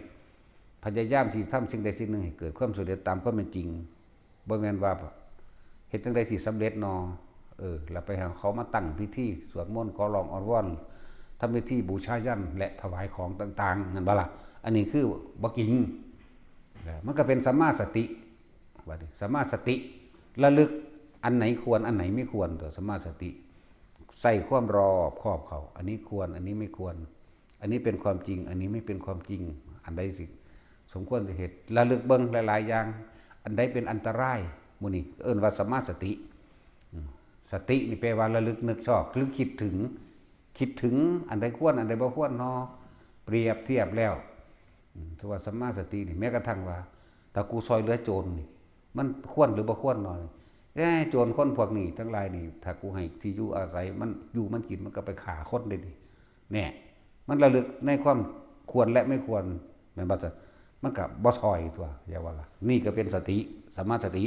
พยายามที่ทำสิ่งใดสิ่งหนึ่งให้เกิดความสำเร็จตามความเป็นจริง บ่แม่นว่าเฮ็ดจั่งใดสิสำเร็จนอ เออ แล้วไปให้เขามาตั้งพิธีสวดมนต์ขอร้องอ้อนวอน ทำพิธีบูชายัญและถวายของต่างๆ นั่นบ่ล่ะ อันนี้คือบ่จริง นะ มันก็เป็นสัมมาสติ ว่าดิ สัมมาสติ ระลึกอันไหนควร อันไหนไม่ควร ตัวสัมมาสติ ใส่ความรอบคอบเข้า อันนี้ควร อันนี้ไม่ควร อันนี้เป็นความจริง อันนี้ไม่เป็นความจริง อันใดสิสมควรสิเฮ็ด ระลึกเบิ่งหลายๆ อย่าง อันใดเป็นอันตราย หมู่นี้เอิ้นว่าสัมมาสติ อืม สตินี่แปลว่าระลึกนึกชอบ หรือคิดถึง คิดถึงอันใดควร อันใดบ่ควรนอ เปรียบเทียบแล้ว อืม ถือว่าสัมมาสตินี่ แม้กระทั่งว่า ถ้ากูซอยเหลือโจรนี่ มันควรหรือบ่ควรนอ เอ้ย โจรคนพวกนี้ทั้งหลายนี่ ถ้ากูให้ที่อยู่อาศัย มันอยู่มันกิน มันก็ไปฆ่าคนได้นี่ เนี่ย มันระลึกในความควรและไม่ควร แม่นบ่ซะ มันก็บ่ซอยตัว อย่าว่าล่ะ นี่ก็เป็นสติ สัมมาสติ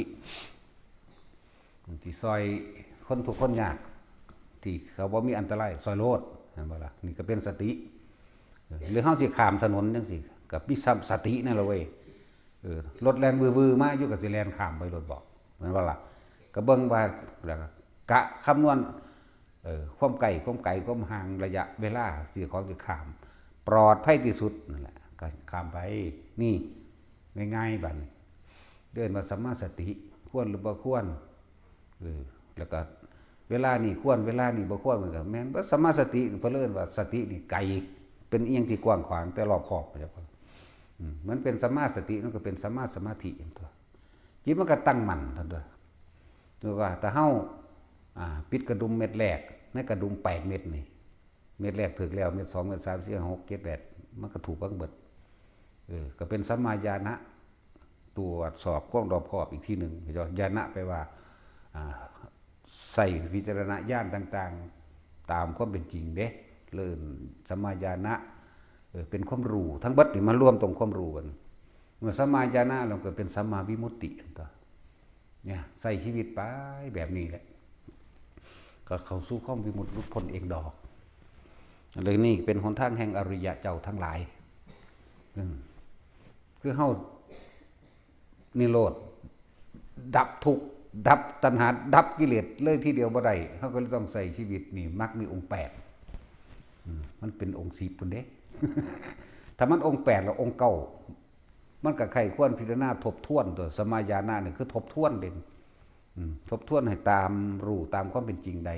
ที่ซอยคนทุกข์คนยาก ที่เขาบ่มีอันตราย ซอยโลด แม่นบ่ล่ะ นี่ก็เป็นสติ เออ หรือเฮาสิข้ามถนนจั่งซี้ ก็มีสตินั่นล่ะเว้ย เออ รถแล่นวือๆ มาอยู่ก็สิแล่นข้ามไปโลดบ่ แม่นบ่ล่ะ ก็เบิ่งว่า แล้วก็กะคำนวณ เออ ความใกล้ ความไกล ความห่าง ระยะเวลา สิ่งของที่ข้าม ปลอดภัยที่สุดนั่นแหละ ก็ข้ามไป นี่ ง่ายๆ บัดนี้ เอิ้นว่าสัมมาสติ ควรหรือบ่ควร เออ แล้วก็เวลานี่ควร เวลานี่บ่ควร มันก็แม่นบ่ สัมมาสติ เพิ่นเอิ้นว่าสตินี่ไกล เป็นอิหยังที่กว้างขวาง แต่รอบคอบ เข้าใจบ่ อืม มันเป็นสัมมาสติ มันก็เป็นสัมมาสมาธิหั่นตั๊ว จิตมันก็ตั้งมั่นหั่นตั๊ว คือว่าถ้าเฮา อ่า ปิดกระดุมเม็ดแรก ในกระดุมแปดเม็ดนี่ เม็ดแรกถูกแล้ว เม็ดสอง เม็ดสาม สี่ ห้า หก เจ็ด แปด มันก็ถูกเบิ่งเบิด เออ ก็เป็นสัมมาญาณะ ตรวจสอบความรอบคอบอีกทีหนึ่ง ญาณะแปลว่า อ่า ใส่วิจารณญาณต่างๆ ตามความเป็นจริงเด้ เอิ้นสัมมาญาณะ เออ เป็นความรู้ ทั้งเบิดนี่มารวมตรงความรู้กัน เมื่อสัมมาญาณะแล้วก็เป็นสัมมาวิมุตติตั๊ว เนี่ย ใช้ชีวิตไปแบบนี้แหละ ก็เข้าสู่ความวิมุตติหลุดพ้นเองดอก เรื่องนี้เป็นหนทางแห่งอริยะเจ้าทั้งหลาย อืม คือเฮานิโรธ ดับทุกข์ ดับตัณหา ดับกิเลสเลยทีเดียวบ่ได้ เฮาก็เลยต้องใช้ชีวิตนี่ มรรคมีองค์แปด อืม มันเป็นองค์สิบพุ้นเด้ ถ้ามันองค์แปดแล้วองค์เก้า มันก็ใคร่ควรพิจารณาทบทวนตั๊ว สัมมาญาณะนี่คือทบทวนเด้ อืม ทบทวนให้ตามรู้ตามความเป็นจริงได้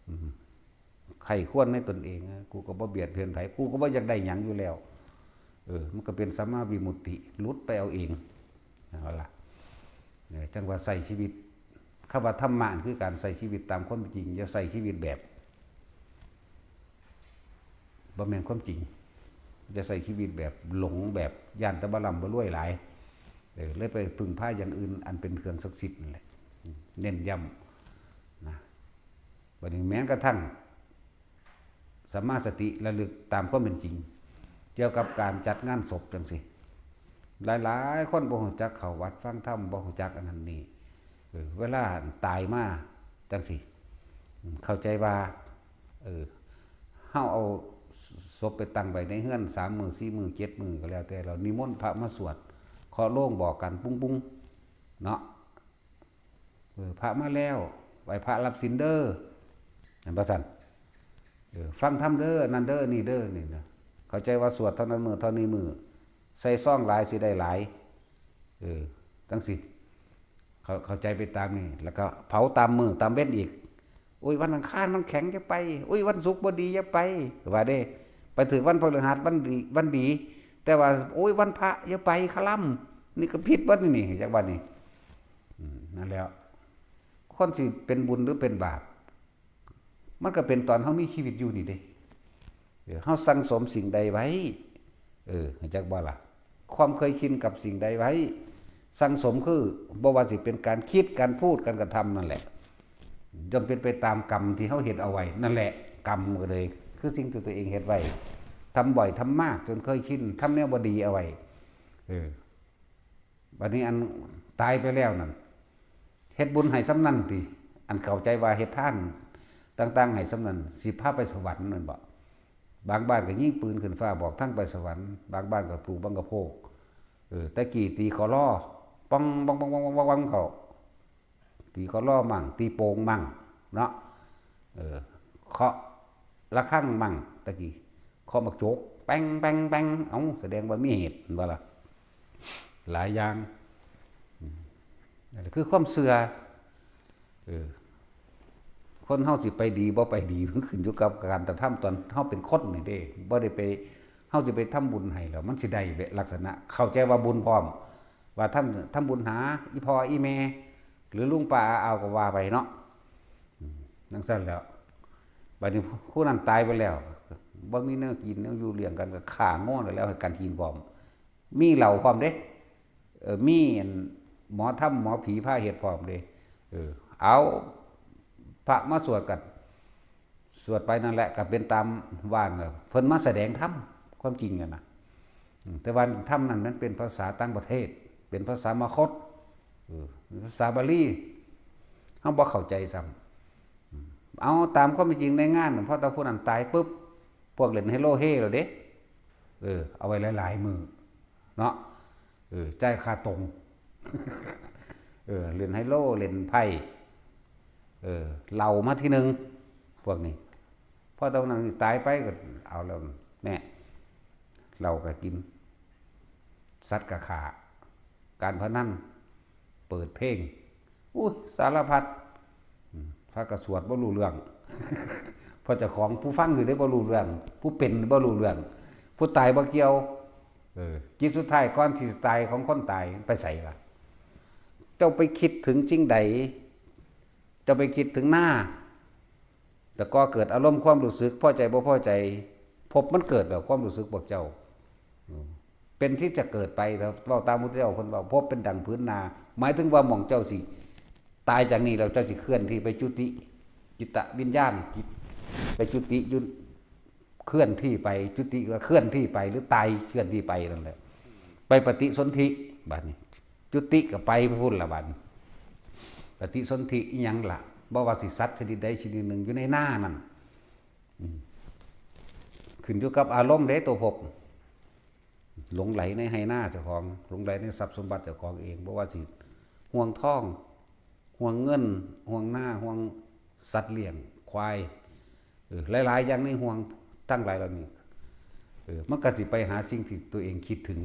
อืม ใคร่ควรในตนเองนะ กูก็บ่เบียดเบียนไผ กูก็บ่อยากได้หยังอยู่แล้ว เออ มันก็เป็นสัมมาวิมุตติ หลุดไปเอาเอง เอาล่ะ เออ จั่งว่าใช้ชีวิต คำว่าธรรมะคือการใช้ชีวิตตามความเป็นจริง อย่าใช้ชีวิตแบบ บ่แม่นความจริง อย่าใช้ชีวิตแบบหลง แบบย้านแต่บ่ร่ำบ่รวยหลาย เออ เลยไปพึ่งพาอย่างอื่นอันเป็นเครื่องศักดิ์สิทธิ์นั่นแหละ เน้นย้ำนะ บัดนี้แม้กระทั่งสัมมาสติระลึกตามความเป็นจริง เกี่ยวกับการจัดงานศพจั่งซี้ หลายๆ คนบ่รู้จักเข้าวัดฟังธรรม บ่รู้จักอันนั้นนี่ เออ เวลาตายมาจั่งซี้ อืม เข้าใจว่า เออ เฮาเอาศพไปตั้งไว้ในเฮือนสามมื้อ สี่มื้อ เจ็ดมื้อก็แล้วแต่ แล้วนิมนต์พระมาสวด เคาะโลงบอกกัน ปุ้งๆ เนาะ เออ พระมาแล้ว ไหว้พระรับศีลเด้อ แม่นบ่ซั่น เออ ฟังธรรมเด้อ นั่นเด้อ นี่เด้อ นี่นะ เข้าใจว่าสวดเท่านั้นมื้อ เท่านี้มื้อ ใส่ซองหลายสิได้หลาย เออ จั่งซี้ เข้า เข้าใจไปตามนี่ แล้วก็เผาตามมื้อตามเว็นอีก โอ้ย วันอังคารมันแข็งอย่าไป โอ้ย วันศุกร์บ่ดีอย่าไป ว่าเด้ ไปถืกวันพฤหัสวันดี วันดี แต่ว่า โอ้ย วันพระอย่าไปคาร่ำ นี่ก็ผิดเบิดนี่ จักว่านี่ อืม นั่นแหล้ว คนสิเป็นบุญหรือเป็นบาป มันก็เป็นตอนเฮามีชีวิตอยู่นี่เด้ เออ เฮาสั่งสมสิ่งใดไว้ เออ รู้จักบ่ล่ะ ความเคยชินกับสิ่งใดไว้ สั่งสมคือ บ่ว่าสิเป็นการคิด การพูด การกระทำนั่นแหละ ย่อมเป็นไปตามกรรมที่เฮาเฮ็ดเอาไว้ นั่นแหละ กรรมก็เลย คือสิ่งที่ตัวเองเฮ็ดไว้ ทำบ่อย ทำมาก จนเคยชิน ทำแนวบ่ดีเอาไว้ เออ บัดนี้อันตายไปแล้วนั่น เฮ็ดบุญให้ส่ำนั้นติ อันเข้าใจว่าเฮ็ดทานต่างๆให้ส่ำนั้น สิพาไปสวรรค์แม่นบ่ บางบ้านก็ยิงปืนขึ้นฟ้าบอกทางไปสวรรค์ บางบ้านก็ปลูกบังกะโพก เออ แต่กี้ตีขอลอ ปอง ปอง ปอง ปอง ปอง ปอง เข้า ตีขอลอมั่ง ตีโป่งมั่ง เนาะ เออ เคาะระฆังมั่ง แต่กี้ เคาะหมากโจก แป้ง แป้ง แป้ง เอ้า แสดงว่ามีเหตุ แม่นบ่ล่ะ หลายอย่าง อืม นั่นแหละคือความเชื่อ เออ คนเฮาสิไปดีบ่ไปดี มันขึ้นอยู่กับการกระทำตอนเฮาเป็นคนนี่เด้ บ่ได้ไป เฮาสิไปทำบุญให้แล้ว มันสิได้แบบลักษณะ เข้าใจว่าบุญพร้อม ว่าทำ ทำบุญหาอีพ่ออีแม่ หรือลุงป้าอาอาวก็ว่าไปเนาะ อืม จั่งซั้นแล้ว บัดนี้ผู้นั้นตายไปแล้ว บ่มีแนวกินแนวอยู่เลี้ยงกัน ก็ฆ่างัวแล้วให้กันกินพร้อม มีเหล้าพร้อมเด้ เออ มีอันหมอธรรมหมอผีพาเฮ็ดพร้อมเด้ เออ เอาพระมาสวดกัน สวดไปนั่นแหละ ก็เป็นตามว่านั่นแหละ เพิ่นมาแสดงธรรม ความจริงอะนะ อืม แต่ว่าธรรมนั้นมันเป็นภาษาต่างประเทศ เป็นภาษามคธ เออ ภาษาบาลี เฮาบ่เข้าใจซ้ำ อืม เอาตามความเป็นจริงในงานน่ะ พอตาผู้นั้นตายปุ๊บ พวกเล่นไฮโลเฮแล้วเด้ เออ เอาไว้หลายๆมื้อ เนาะ เออ จ่ายค่าตรง เออ เล่นไฮโล เล่นไพ่ เออ เหล้ามาทีหนึ่ง พวกนี้ พอตอนนั้นตายไปก็เอาแล้ว แน่ เหล้าก็กิน สัตว์ก็ฆ่า การพนัน เปิดเพลง อุ้ย สารพัด อืม พระก็สวดบ่รู้เรื่อง เพราะเจ้าของผู้ฟังอยู่ได้บ่รู้เรื่อง ผู้เป็นบ่รู้เรื่อง ผู้ตายบ่เกี่ยว เออ จิตสุดท้ายก่อนที่สิตายของคนตายไปไสล่ะ เจ้าไปคิดถึงสิ่งใด เจ้าไปคิดถึงหน้า แต่ก็เกิดอารมณ์ความรู้สึกพอใจบ่พอใจ ภพมันเกิดแบบความรู้สึกพวกเจ้า อืม เป็นที่จะเกิดไป ถ้าเว้าตามพุทธเจ้าเพิ่นว่า ภพเป็นดั่งผืนนา หมายถึงว่าหม่องเจ้าสิตายจากนี้แล้วเจ้าสิเคลื่อนที่ไปจุติ จิตวิญญาณ จิต ไปจุติอยู่ เคลื่อนที่ไป จุติก็เคลื่อนที่ไป หรือตายเคลื่อนที่ไปนั่นแหละ ไปปฏิสนธิ บัดนี้ จุติก็ไปพุ้นละบัดนี้ ปฏิสนธิอีหยังล่ะ บ่ว่าสิสัตว์ชนิดใดชนิดหนึ่งอยู่ในหน้านั่น อืม ขึ้นอยู่กับอารมณ์เด้ ตัวภพ หลงไหลในไฮ่นาเจ้าของ หลงไหลในทรัพย์สมบัติเจ้าของเอง บ่ว่าสิห่วงทอง ห่วงเงิน ห่วงนา ห่วงสัตว์เลี้ยง ควาย เออ หลายๆอย่างในห่วงทั้งหลายเหล่านี้ เออ มันก็สิไปหาสิ่งที่ตัวเองคิดถึง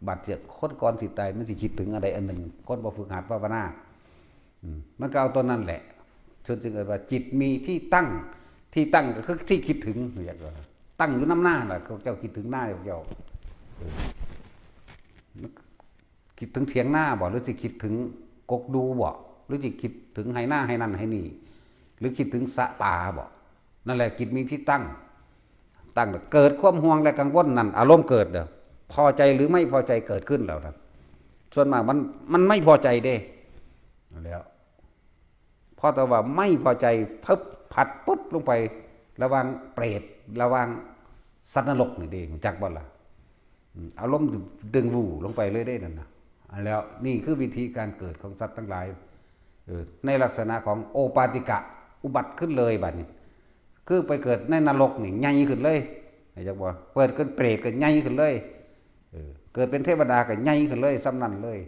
บัดเจ็บคนก่อนสิตาย มันสิคิดถึงอะไรอันหนึ่ง คนบ่ฝึกหัดภาวนา อืม มันก็เอาตัวนั้นแหละ เพิ่นจึงเอิ้นว่าจิตมีที่ตั้ง ที่ตั้งก็คือที่คิดถึง เรียกว่าตั้งอยู่นำนาล่ะ เขาเจ้าคิดถึงนาเจ้า เออ คิดถึงเถียงนาบ่ หรือสิคิดถึงกกดูบ่ หรือสิคิดถึงไฮ่นาไฮ่นั่นไฮ่นี่ หรือคิดถึงสระปลาบ่ นั่นแหละจิตมีที่ตั้ง ตั้งแล้วเกิดความห่วงและกังวลนั่น อารมณ์เกิดเด้อ พอใจหรือไม่พอใจเกิดขึ้นแล้วนะ ส่วนมากมัน มันไม่พอใจเด้ แล้ว พอแต่ว่าไม่พอใจ พึบ ผัดปุ๊บลงไป ระหว่างเปรต ระหว่างสัตว์นรกนี่เด้ รู้จักบ่ล่ะ อืม อารมณ์ดึงวู่ลงไปเลยเด้นั่นน่ะ อันแล้วนี่คือวิธีการเกิดของสัตว์ทั้งหลาย เออ ในลักษณะของโอปาติกะ อุบัติขึ้นเลยบัดนี้ คือไปเกิดในนรกนี่ใหญ่ขึ้นเลย รู้จักบ่ เกิดเป็นเปรตก็ใหญ่ขึ้นเลย เออ เกิดเป็นเทวดาก็ใหญ่ขึ้นเลย ส่ำนั้นเลย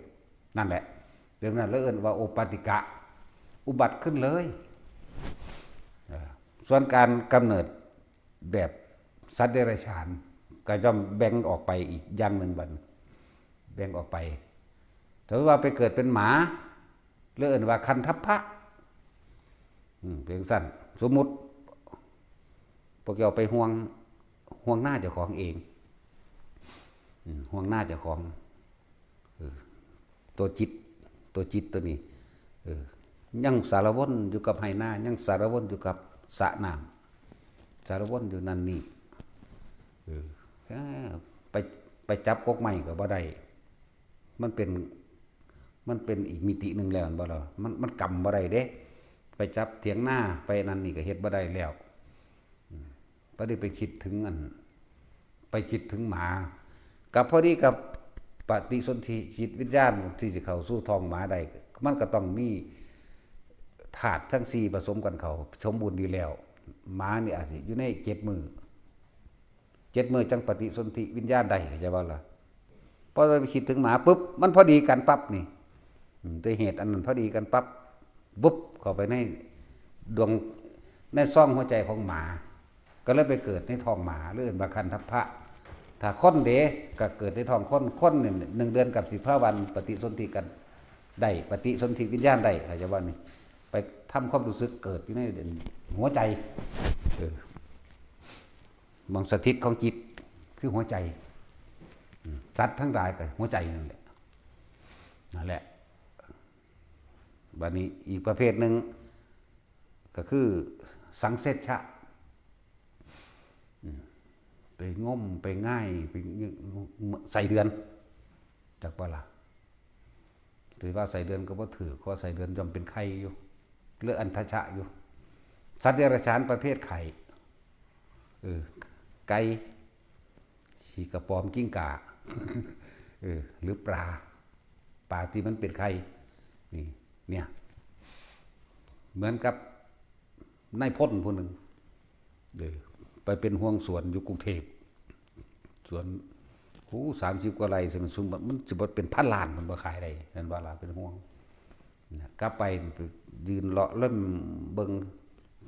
นั่นแหละ เรื่องนั้นเลยเอิ้นว่าโอปาติกะ อุบัติขึ้นเลย เออ ส่วนการกำเนิดแบบสัตว์เดรัจฉาน ก็ย่อมแบ่งออกไปอีกอย่างหนึ่งบัด แบ่งออกไป ถือว่าไปเกิดเป็นหมา หรือเอิ้นว่าคันทัพพะ อืม เป็นจั่งซั้น สมมุติ พวกเจ้าไปห่วง ห่วงนาเจ้าของเอง อืม ห่วงนาเจ้าของ เออ ตัวจิต ตัวจิตตัวนี้ เออ ยังสารวนอยู่กับไฮ่นา ยังสารวนอยู่กับสระน้ สารวนอยู่นั่นนี่ เออ เอ้อ ไป ไปจับกกไม้ก็บ่ได้ มันเป็น มันเป็นอีกมิติหนึ่งแล้ว แม่นบ่ล่ะ มัน มันกำบ่ได้เด้ ไปจับเถียงนา ไปนั่นนี่ก็เฮ็ดบ่ได้แล้ว อืม พอดีไปคิดถึงอัน ไปคิดถึงหมา กับพอดีกับปฏิสนธิจิตวิญญาณที่สิเข้าสู่ท้องหมาได้ มันก็ต้องมีธาตุทั้งสี่ผสมกันเข้า สมบูรณ์ดีแล้ว หมานี่อาจสิอยู่ในเจ็ดมื้อ เจ็ดมื้อจั่งปฏิสนธิวิญญาณได้ เข้าใจบ่ล่ะ พอไปคิดถึงหมาปุ๊บ มันพอดีกันปั๊บนี่ อืม ด้วยเหตุอันนั้นพอดีกันปั๊บ บุบเข้าไปในดวง ในซ่องหัวใจของหมา ก็เลยไปเกิดในท้องหมา หรือเอิ้นว่าคันทัพพะ ถ้าคนเด้ ก็เกิดในท้องคน คนนี่หนึ่งเดือนกับสิบห้าวัน ปฏิสนธิกันได้ ปฏิสนธิวิญญาณได้ เข้าใจบ่นี่ ไปทำความรู้สึกเกิดอยู่ในหัวใจ เออ หม่องสถิตของจิต คือหัวใจ อืม สัตว์ทั้งหลายก็หัวใจนั่นแหละ นั่นแหละ บัดนี้อีกประเภทหนึ่ง ก็คือสังเสชชะ อืม ไปงม ไปง่าย ไปไส้เดือน จักบ่ล่ะ ถือว่าไส้เดือนก็บ่ถืก เพราะไส้เดือนย่อมเป็นไข่อยู่ หรืออัณฑชะอยู่ สัตว์เดรัจฉานประเภทไข่ เออ ไก่ ขี้กระป๋อม กิ้งก่า เออ หรือปลา ปลาที่มันเป็นไข่ นี่ เนี่ย เหมือนกับนายพลผู้หนึ่ง เออ ไปเป็นห่วงสวนอยู่กรุงเทพฯ สวน โอ้ สามสิบกว่าไร่ สิมันซุม มันสิบ่เป็นพันล้าน มันบ่ขายได้ นั่นว่าล่ะ เป็นห่วง นะ กลับไป ไปยืนเลาะเล่มเบิ่ง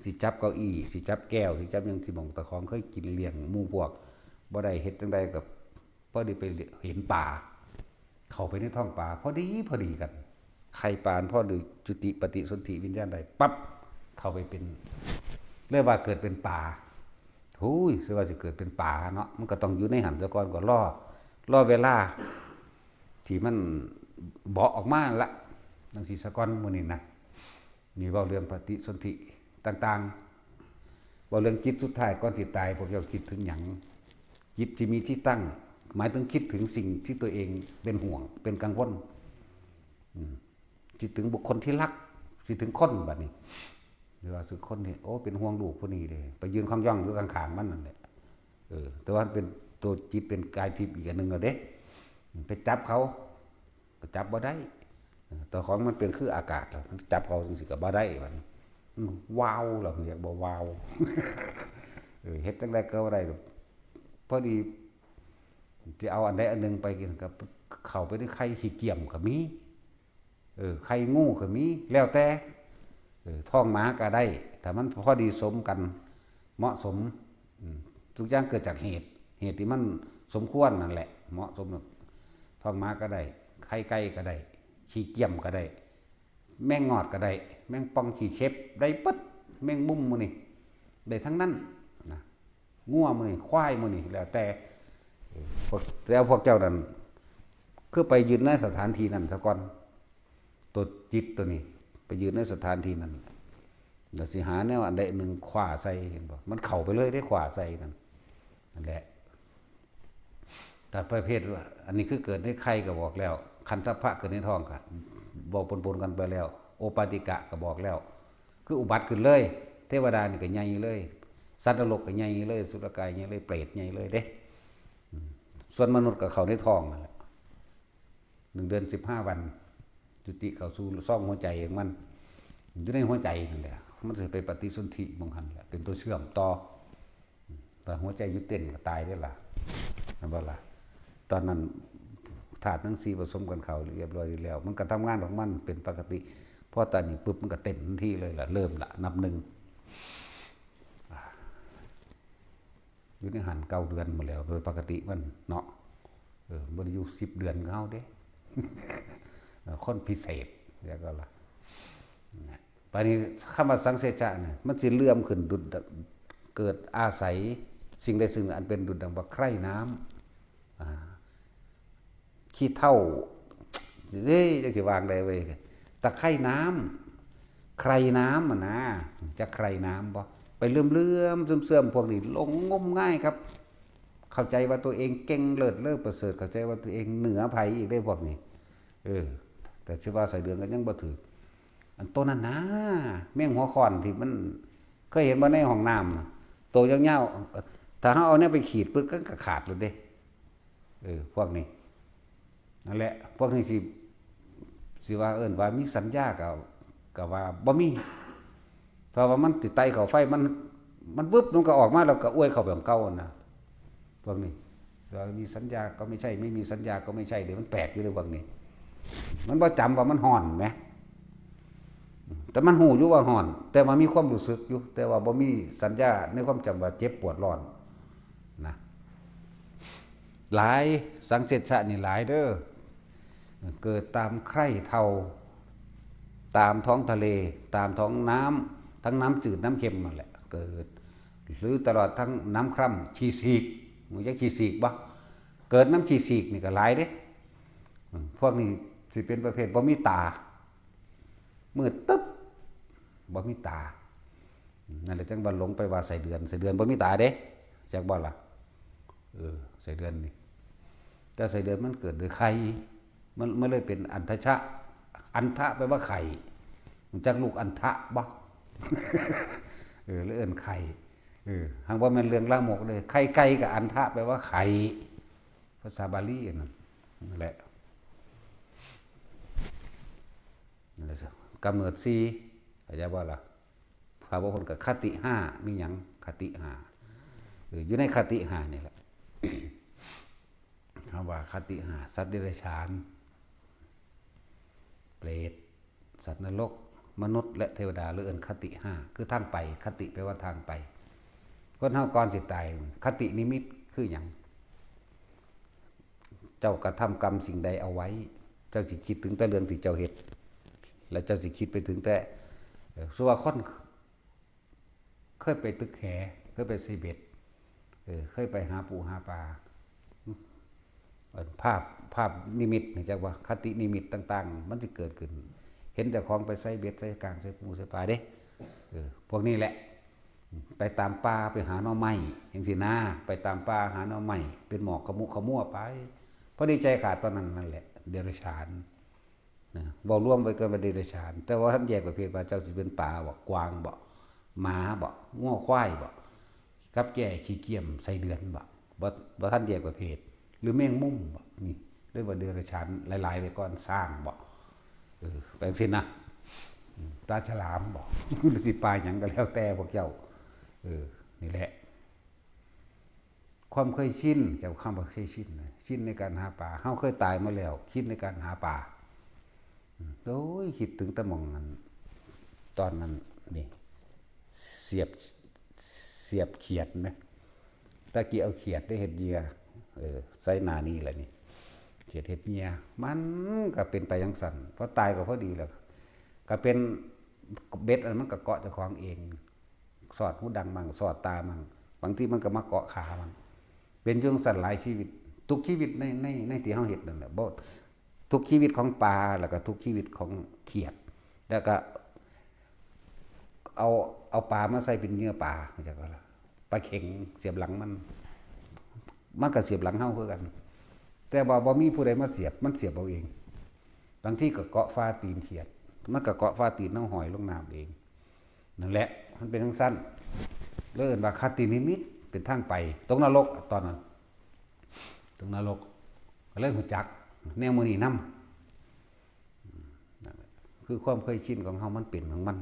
สิจับเก้าอี้ สิจับแก้ว สิจับหยัง สิหม่องเจ้าของเคยกินเลี้ยงหมู่พวก บ่ได้ เฮ็ดจั่งใดก็ พอดีไปเห็นปลา เข้าไปในท้องปลา พอดี พอดีกัน ไข่ปลาพอดีจุติปฏิสนธิวิญญาณได้ปั๊บ เข้าไปเป็น เรียกว่าเกิดเป็นปลา โอ้ย สิว่าสิเกิดเป็นปลาเนาะ มันก็ต้องอยู่ในหั้นซะก่อน ก็รอ รอเวลา ที่มันเบาะออกมาละ จั่งซี้ซะก่อน มื้อนี้นะ นี่เว้าเรื่องปฏิสนธิต่างๆ เว้าเรื่องจิตสุดท้ายก่อนสิตาย พวกเจ้าคิดถึงหยัง จิตที่มีที่ตั้ง หมายถึงคิดถึงสิ่งที่ตัวเองเป็นห่วง เป็นกังวล อืม คิดถึงบุคคลที่รัก คิดถึงคนบัดนี้ หรือว่าสิคนนี่ โอ้ เป็นห่วงลูกผู้นี้เด้ ไปยืนคองย่องอยู่ข้างๆ มันนั่นแหละ เออ แต่ว่ามันเป็นตัวจิตเป็นกายทิพย์อีกอันหนึ่งแล้วเด้ ไปจับเขา ก็จับบ่ได้ เออ ตัวของมันเป็นคืออากาศแล้ว มันจับเขาจั่งซี้ก็บ่ได้บัดนี้ มันวาวแล้ว เรียกบ่วาว เออ เฮ็ดจั่งใดก็บ่ได้ พอดี สิเอาอันใดอันหนึ่งไปกิน ก็เข้าไปในไข่ขี้เกียมก็มี เออ ไข่งูก็มี แล้วแต่ เออ ท้องหมาก็ได้ ถ้ามันพอดีสมกัน เหมาะสม อืม ทุกอย่างเกิดจากเหตุ เหตุที่มันสมควรนั่นแหละ เหมาะสม ท้องหมาก็ได้ ไข่ไก่ก็ได้ ขี้เกียมก็ได้ แมงงอดก็ได้ แมงป่องขี้เข็บ ได้เบิด แมงมุมหมู่นี่ ได้ทั้งนั้นนะ งัวหมู่นี่ ควายหมู่นี่ แล้วแต่ เออ พวก แล้วพวกเจ้านั่น คือไปยืนในสถานที่นั่นซะก่อน ตัวจิตตัวนี้ ไปยืนในสถานที่นั่น แล้วสิหาแนวอันใดหนึ่งคว้าใส่ เห็นบ่ มันเข้าไปเลยเด้ คว้าใส่นั่น นั่นแหละ แต่ประเภทว่า อันนี้คือเกิดในไข่ก็บอกแล้ว คันทัพพะเกิดในท้องก็ บอกปนๆ กันไปแล้ว โอปาติกะก็บอกแล้ว คืออุบัติขึ้นเลย เทวดานี่ก็ใหญ่เลย สัตว์นรกก็ใหญ่เลย สุรกายใหญ่เลย เปรตใหญ่เลยเด้ อืม ส่วนมนุษย์ก็เข้าในท้องนั่นแหละ หนึ่งเดือนสิบห้าวัน จุติเข้าสู่ซ่องหัวใจของมัน อยู่ในหัวใจนั่นแหละ มันสิไปปฏิสนธิหม่องหั้นแหละ เป็นตัวเชื่อมต่อ แต่หัวใจหยุดเต้นก็ตายเด้ล่ะ เห็นบ่ล่ะ ตอนนั้นธาตุทั้งสี่ผสมกันเข้าเรียบร้อยแล้ว มันก็ทำงานของมันเป็นปกติ พอตอนนี้ปุ๊บมันก็เต้นทันทีเลยล่ะ เริ่มละ นับหนึ่ง อยู่ในหั้นเก้าเดือนหมดแล้ว โดยปกติมันเนาะ เออ บ่ได้อยู่สิบเดือนคือเฮาเด้ เออ คนพิเศษ แล้วก็ล่ะ นะ บาดนี้คำว่าสังเสชะเนี่ย มันสิเลื่อมขึ้นดุจดัง เกิดอาศัยสิ่งใดสิ่งหนึ่งอันเป็นดุจดังว่าไคร่น้ำ อ่า ขี้เถ้า เอ้ย จักสิว่าจั่งใดเว้ย ตะไคร่น้ำ ไคร่น้ำอะนะ จักไคร่น้ำบ่ ไปเลื่อมๆเสื่อมๆพวกนี้หลงงมงายครับ เข้าใจว่าตัวเองเก่งเลิศเลอประเสริฐ เข้าใจว่าตัวเองเหนือไผอีกได้พวกนี้ เออ แต่สิว่าไส้เดือนก็ยังบ่ถืก อันโตนั้นนะ แมงหัวข่อนที่มัน เคยเห็นบ่ในห้องน้ำน่ะ โตยาวๆ ถ้าเฮาเอาแนวไปขีดปึ๊บ ก็ขาดเลยเด้ เออ พวกนี้ นั่นแหละ พวกนี้สิ สิว่าเอิ้นว่ามีสัญญาก็ ก็ว่าบ่มี เพราะว่ามันติดไตเข้าไฟ มัน มันวึบ มันก็ออกมา แล้วก็อ้วยเข้าไปของเก่าหั่นนะ พวกนี้ ว่ามีสัญญาก็ไม่ใช่ ไม่มีสัญญาก็ไม่ใช่ เดี๋ยวมันแปลกอยู่เลยพวกนี้ มันบ่จำว่ามันฮ้อนแหม แต่มันฮู้อยู่ว่าฮ้อน แต่ว่ามีความรู้สึกอยู่ แต่ว่าบ่มีสัญญาในความจำว่าเจ็บปวดร้อนนะ หลาย สังเสชะนี่หลายเด้อ เกิดตามไคร่เทา ตามท้องทะเล ตามท้องน้ำ ทั้งน้ำจืดน้ำเค็มนั่นแหละ เกิด หรือตลอดทั้งน้ำคร่ำ ขี้สีก รู้จักขี้สีกบ่ เกิดน้ำขี้สีกนี่ก็หลายเด้ อืม พวกนี้สิเป็นประเภทบ่มีตา มืดตึ๊บ บ่มีตา นั่นแหละจังว่าหลงไปว่าไส้เดือน ไส้เดือนบ่มีตาเด้ จักบ่ล่ะ เออ ไส้เดือนนี่ แต่ไส้เดือนมันเกิดโดยไข่ มัน มันเลยเป็นอันทชะ อันทะแปลว่าไข่ รู้จักลูกอันทะบ่ เออ แล้วเอิ้นไข่ เออ หากว่าแม่นเรื่องลามกเลย ไข่ไก่กับอันทะแปลว่าไข่ ภาษาบาลีอันนั้น นั่นแหละ นั่นแหละสิ กำเนิดสี่ เข้าใจบ่ล่ะ พระพุทธกับคติห้า มีหยัง คติห้า เออ อยู่ในคติห้านี่แหละ คำว่าคติห้า สัตว์เดรัจฉาน เปรต สัตว์นรก มนุษย์ และเทวดา หรือเอิ้นคติห้า คือทางไป คติแปลว่าทางไป คนเฮาก่อนสิตาย คตินิมิตคือหยัง เจ้ากระทำกรรมสิ่งใดเอาไว้ เจ้าสิคิดถึงแต่เรื่องที่เจ้าเฮ็ด แล้วเจ้าสิคิดไปถึงแต่ เอ่อ สมมุติว่าคนเคยไปตึกแห เคยไปใส่เบ็ด เออ เคยไปหาปูหาปลา เอิ้นภาพ ภาพนิมิตนี่จักว่า คตินิมิตต่างๆ มันสิเกิดขึ้น เห็นเจ้าของไปใส่เบ็ด ใส่ก้าง ใส่ปู ใส่ปลาเด้ เออ พวกนี้แหละ ไปตามป่าไปหาหน่อไม้ จังซี้นะ ไปตามป่าหาหน่อไม้ เป็นหมอกขมุขมัวไป พอดีใจขาดตอนนั้นนั่นแหละ เดรัจฉาน นะ เว้ารวมไว้ก่อนว่าเดรัจฉาน แต่ว่าท่านแยกประเภทว่าเจ้าสิเป็นปลาบ่ กวางบ่ หมาบ่ งัวควายบ่ กับแก่ขี้เกียจไส้เดือนบ่ บ่ บ่ทันแยกประเภท หรือแมงมุมบ่ นี่ เรียกว่าเดรัจฉานหลายๆ ไว้ก่อน ช้างบ่ เออ ไปจังซี้นะ อืม ปลาฉลามบ่ หรือสิปลาหยังก็แล้วแต่พวกเจ้า เออ นี่แหละ ความเคยชิน เจ้าคำว่าเคยชินนะ ชินในการหาปลา เฮาเคยตายมาแล้ว ชินในการหาปลา อืม โอ้ย คิดถึงแต่หม่องนั้น ตอนนั้น นี่ เสียบ เสียบเขียดนะ ตะกี้เอาเขียดได้เฮ็ดเหยื่อ เออ ใส่หน้านี่แหละนี่ เขียดเฮ็ดเหยื่อ มันก็เป็นไปจังซั่น พอตายก็พอดีแล้ว ก็เป็นเบ็ดอันมันก็เกาะเจ้าของเอง สอดหูดังมั่ง สอดตามั่ง บางทีมันก็มาเกาะขามัน เป็นจังซั่นหลายชีวิต ทุกชีวิตใน ใน ในที่เฮาเฮ็ดนั่นแหละ บ่ ทุกชีวิตของปลา แล้วก็ทุกชีวิตของเขียด แล้วก็ เอา เอาปลามาใส่เป็นเหยื่อปลา เข้าใจบ่ล่ะ ปลาเข็งเสียบหลังมัน มันก็เสียบหลังเฮาคือกัน แต่ว่าบ่มีผู้ใดมาเสียบ มันเสียบเอาเอง บางทีก็เกาะฝ่าตีนเขียด มันก็เกาะฝ่าตีนเฮาห้อยลงน้ำเอง นั่นแหละ มันเป็นจังซั่น เลยเอิ้นว่าคตินิมิต เป็นทางไป ตกนรกตอนนั้น ตกนรก ก็เลยรู้จักแนวมื้อนี้นำ อืม นั่นแหละ คือความเคยชินของเฮามันเป็นของมัน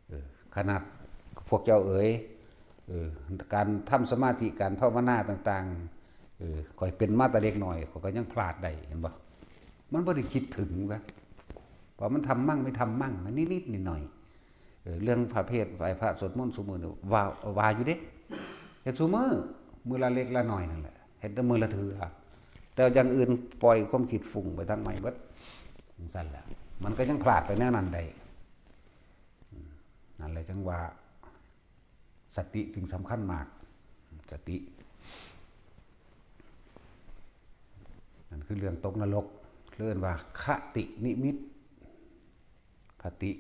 เออ ขนาดพวกเจ้าเอ๋ย เออ การทำสมาธิ การภาวนาต่างๆ เออ ข้อยเป็นมาแต่เด็กน้อย ข้อยก็ยังพลาดได้ เห็นบ่ มันบ่ได้คิดถึงวะ เพราะมันทำมั่งไม่ทำมั่ง มันนิดๆหน่อยๆ เออ เรื่องพระเพท ไหว้พระสวดมนต์ซุมื้อนี่ ว่า ว่าอยู่เด้ เฮ็ดซุมื้อ มื้อละเล็กละน้อยนั่นแหละ เฮ็ดแต่มื้อละเทื่อ แต่อย่างอื่นปล่อยความคิดฟุ้งไปทางใหม่เบิด จังซั่นแหละ มันก็ยังพลาดไปแนวนั้นได้ อืม นั่นแหละจังว่า สติจึงสำคัญมาก สติ นั่นคือเรื่องตกนรก เรียกว่าคตินิมิต คติ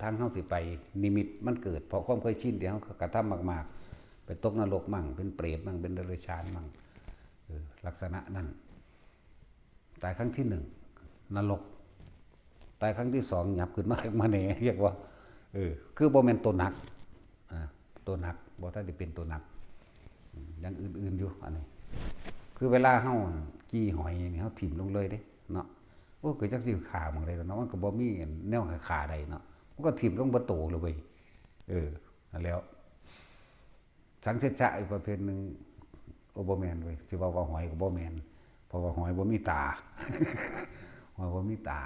ทางเฮาสิไป นิมิตมันเกิด เพราะความเคยชินที่เฮากระทำมากๆ ไปตกนรกมั่ง เป็นเปรตมั่ง เป็นเดรัจฉานมั่ง เออ ลักษณะนั้น ตายครั้งที่หนึ่ง นรก ตายครั้งที่สอง หยับขึ้นมา มาแหน่ เรียกว่า เออ คือบ่แม่นตัวหนัก อ่า ตัวหนัก บ่ทันได้เป็นตัวหนัก อืม อย่างอื่นๆอยู่ อันนี้ คือเวลาเฮาจี้หอยนี่ เฮาถิ่มลงเลยเด้ เนาะ โอ้ ก็จักสิฆ่าหม่องใดล่ะเนาะ มันก็บ่มีแนวฆ่าได้เนาะ มันก็ถิ่มลงเบิดโตเลยเว้ย เออ นั่นแหล้ว สังเสชะอีกประเภทหนึ่ง โอ้ บ่แม่นเว้ย สิว่าว่าหอยก็บ่แม่น เพราะว่าหอยบ่มีตา หอยบ่มีตา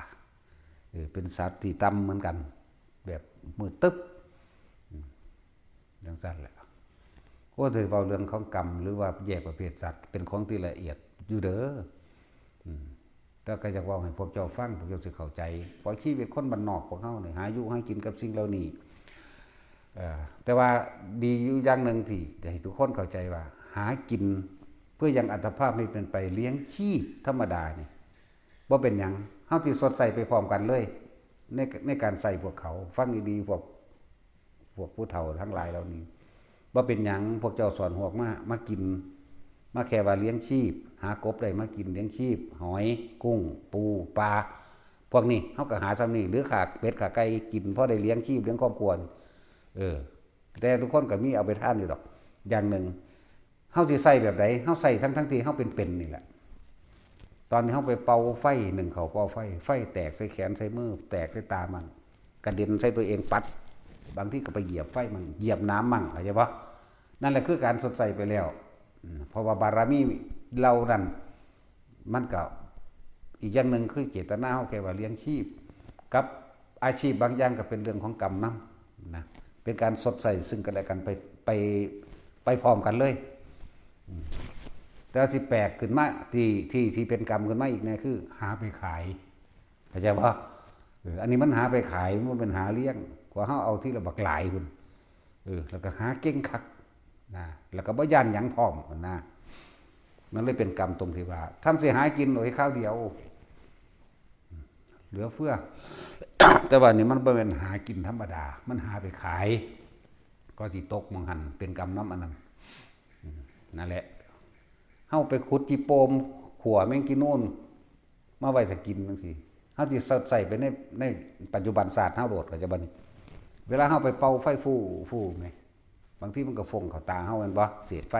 เออ เป็นสัตว์ที่ต่ำเหมือนกัน แบบมืดตึ๊บ อืม จั่งซั้นแหละ โอ้ แต่เว้าเรื่องของกรรม หรือว่าแยกประเภทสัตว์ เป็นของที่ละเอียดอยู่เด้อ อืม แต่ก็อยากเว้าให้พวกเจ้าฟัง พวกเจ้าสิเข้าใจ เพราะชีวิตคนบ้านนอกพวกเฮานี่ หาอยู่หากินกับสิ่งเหล่านี้ เอ่อ แต่ว่าดีอยู่อย่างหนึ่งที่จะให้ทุกคนเข้าใจว่า หากินเพื่อยังอัตภาพให้เป็นไป เลี้ยงชีพธรรมดานี่ บ่เป็นหยัง เฮาสิชดใช้ไปพร้อมกันเลย ใน ในการใช้พวกเขา ฟังดีๆ พวก พวกผู้เฒ่าทั้งหลายเหล่านี้ บ่เป็นหยัง พวกเจ้าสอนหวกมา มากิน มาแค่ว่าเลี้ยงชีพ หากบได้มากินเลี้ยงชีพ หอย กุ้ง ปู ปลา พวกนี้เฮาก็หาส่ำนี้ หรือฆ่าเป็ดฆ่าไก่กินพอได้เลี้ยงชีพเลี้ยงครอบครัวนี่ เออ แต่ทุกคนก็มีเอาไปทานอยู่ดอก อย่างหนึ่ง เฮาสิใช้แบบใด เฮาใช้ทั้งๆที่เฮาเป็นๆนี่แหละ ตอนที่เฮาไปเป่าไฟ นึ่งข้าวเป่าไฟ ไฟแตกใส่แขนใส่มือ แตกใส่ตามั่ง กระเด็นใส่ตัวเอง ปัด บางทีก็ไปเหยียบไฟมั่ง เหยียบน้ำมั่ง เข้าใจบ่ นั่นแหละคือการชดใช้ไปแล้ว อืม เพราะว่าบารมีเหล่านั้น มันก็อีกอย่างหนึ่งคือเจตนาเฮาแค่ว่าเลี้ยงชีพ กับอาชีพบางอย่างก็เป็นเรื่องของกรรมนำนะ เป็นการชดใช้ซึ่งกันและกันไป ไป ไปพร้อมกันเลย อืม แต่ว่าสิแปลกขึ้นมา ที่ ที่ ที่เป็นกรรมขึ้นมาอีกเนี่ยคือหาไปขาย เข้าใจบ่ เออ อันนี้มันหาไปขาย มันเป็นหาเลี้ยง กว่าเฮาเอาทีละบักหลายพุ้น เออ แล้วก็หาเก่งคักนะ แล้วก็บ่ย้านหยังพร้อมนะ มันเลยเป็นกรรมตรงที่ว่า ทำสิหากินโดยคราวเดียว เหลือเฟือ แต่ว่านี่มันบ่แม่นหากินธรรมดา มันหาไปขาย ก็สิตกหม่องหั่น เป็นกรรมนำอันนั้น อืม นั่นแหละ เฮาไปขุดขี้โปม ขั่วแมงกินูน มาไว้ถ้ากินจั่งซี้ เฮาสิใส่ไปใน ในปัจจุบันศาสตร์เฮาโลด เข้าใจบ่นี่ เวลาเฮาไปเป่าไฟฟู่ ฟู่แหม บางทีมันก็ฟงเข้าตาเฮาแม่นบ่ เศษไฟ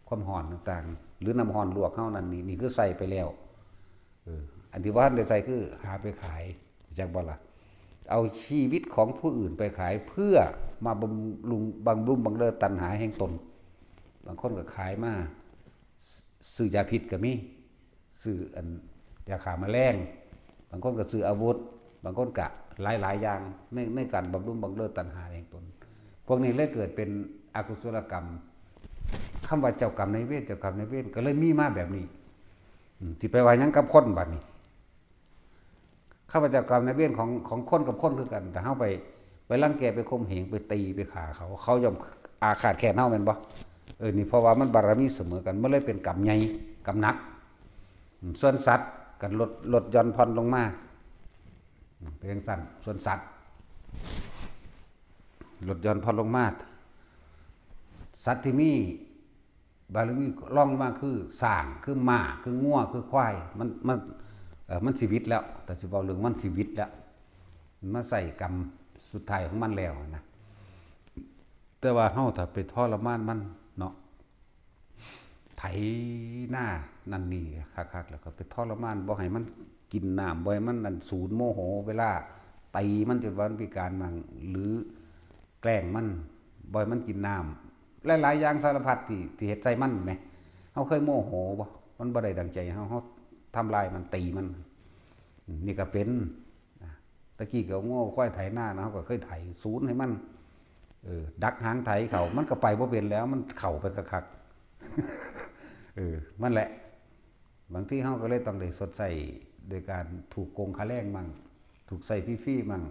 ความร้อนต่างๆ หรือน้ำร้อนลวกเฮานั่นนี่ นี่คือใส่ไปแล้ว เออ อันที่บ่ทันได้ใส่คือหาไปขาย จักบ่ล่ะ เอาชีวิตของผู้อื่นไปขายเพื่อมาบำรุง บำรุงบังเรอตัณหาแห่งตน บางคนก็ขายมา ซื้อยาพิษก็มี ซื้ออันยาฆ่าแมลง บางคนก็ซื้ออาวุธ บางคนก็หลายๆ อย่าง ใน ในการบำรุงบังเรอตัณหาแห่งตน พวกนี้เลยเกิดเป็นอกุศลกรรม คำว่าเจ้ากรรมนายเวร เจ้ากรรมนายเวร ก็เลยมีมาแบบนี้ อืม สิไปว่าหยังกับคนบัดนี้ คำว่าเจ้ากรรมนายเวรของ ของคนกับคนคือกัน แต่เฮาไป ไปรังแก ไปข่มเหง ไปตี ไปฆ่าเขา เขาย่อมอาฆาตแค้นเฮาแม่นบ่ เออ นี่เพราะว่ามันบารมีเสมอกัน มันเลยเป็นกรรมใหญ่ กรรมหนัก อืม ส่วนสัตว์ก็ลด ลดหย่อนผ่อนลงมา อืม เป็นจั่งซั้น ส่วนสัตว์ ลดหย่อนผ่อนลงมา สัตว์ที่มีบารมีรองลงมาคือช้าง คือม้า คืองัว คือควาย มัน มัน เอ่อ มันชีวิตแล้ว แต่สิเว้าเรื่องมันชีวิตแล้ว มันมาใช้กรรมสุดท้ายของมันแล้วนะ แต่ว่าเฮาถ้าไปทรมานมันเนาะ ไถนานั่นนี่คักๆ แล้วก็ไปทรมาน บ่ให้มันกินน้ำ บ่ให้มันนั่น สูนโมโห เวลาตีมันจนว่ามันพิการมั่ง หรือแกล้งมัน บ่ให้มันกินน้ำ หลายๆ อย่างสารพัดที่ ที่เฮ็ดใส่มันแหม เฮาเคยโมโหบ่ มันบ่ได้ดังใจเฮา เฮาทำลายมัน ตีมัน อืม นี่ก็เป็น นะ ตะกี้ก็เอางัวควายไถนานะ เฮาก็เคยไถ สูนให้มัน เออ ดักหางไถเข้า มันก็ไปบ่เป็นแล้ว มันเข้าไปคักๆ เออ มันแหละ บางทีเฮาก็เลยต้องได้ชดใช้โดยการถูกโกงค่าแรงมั่ง ถูกใช้ฟรีๆ มั่ง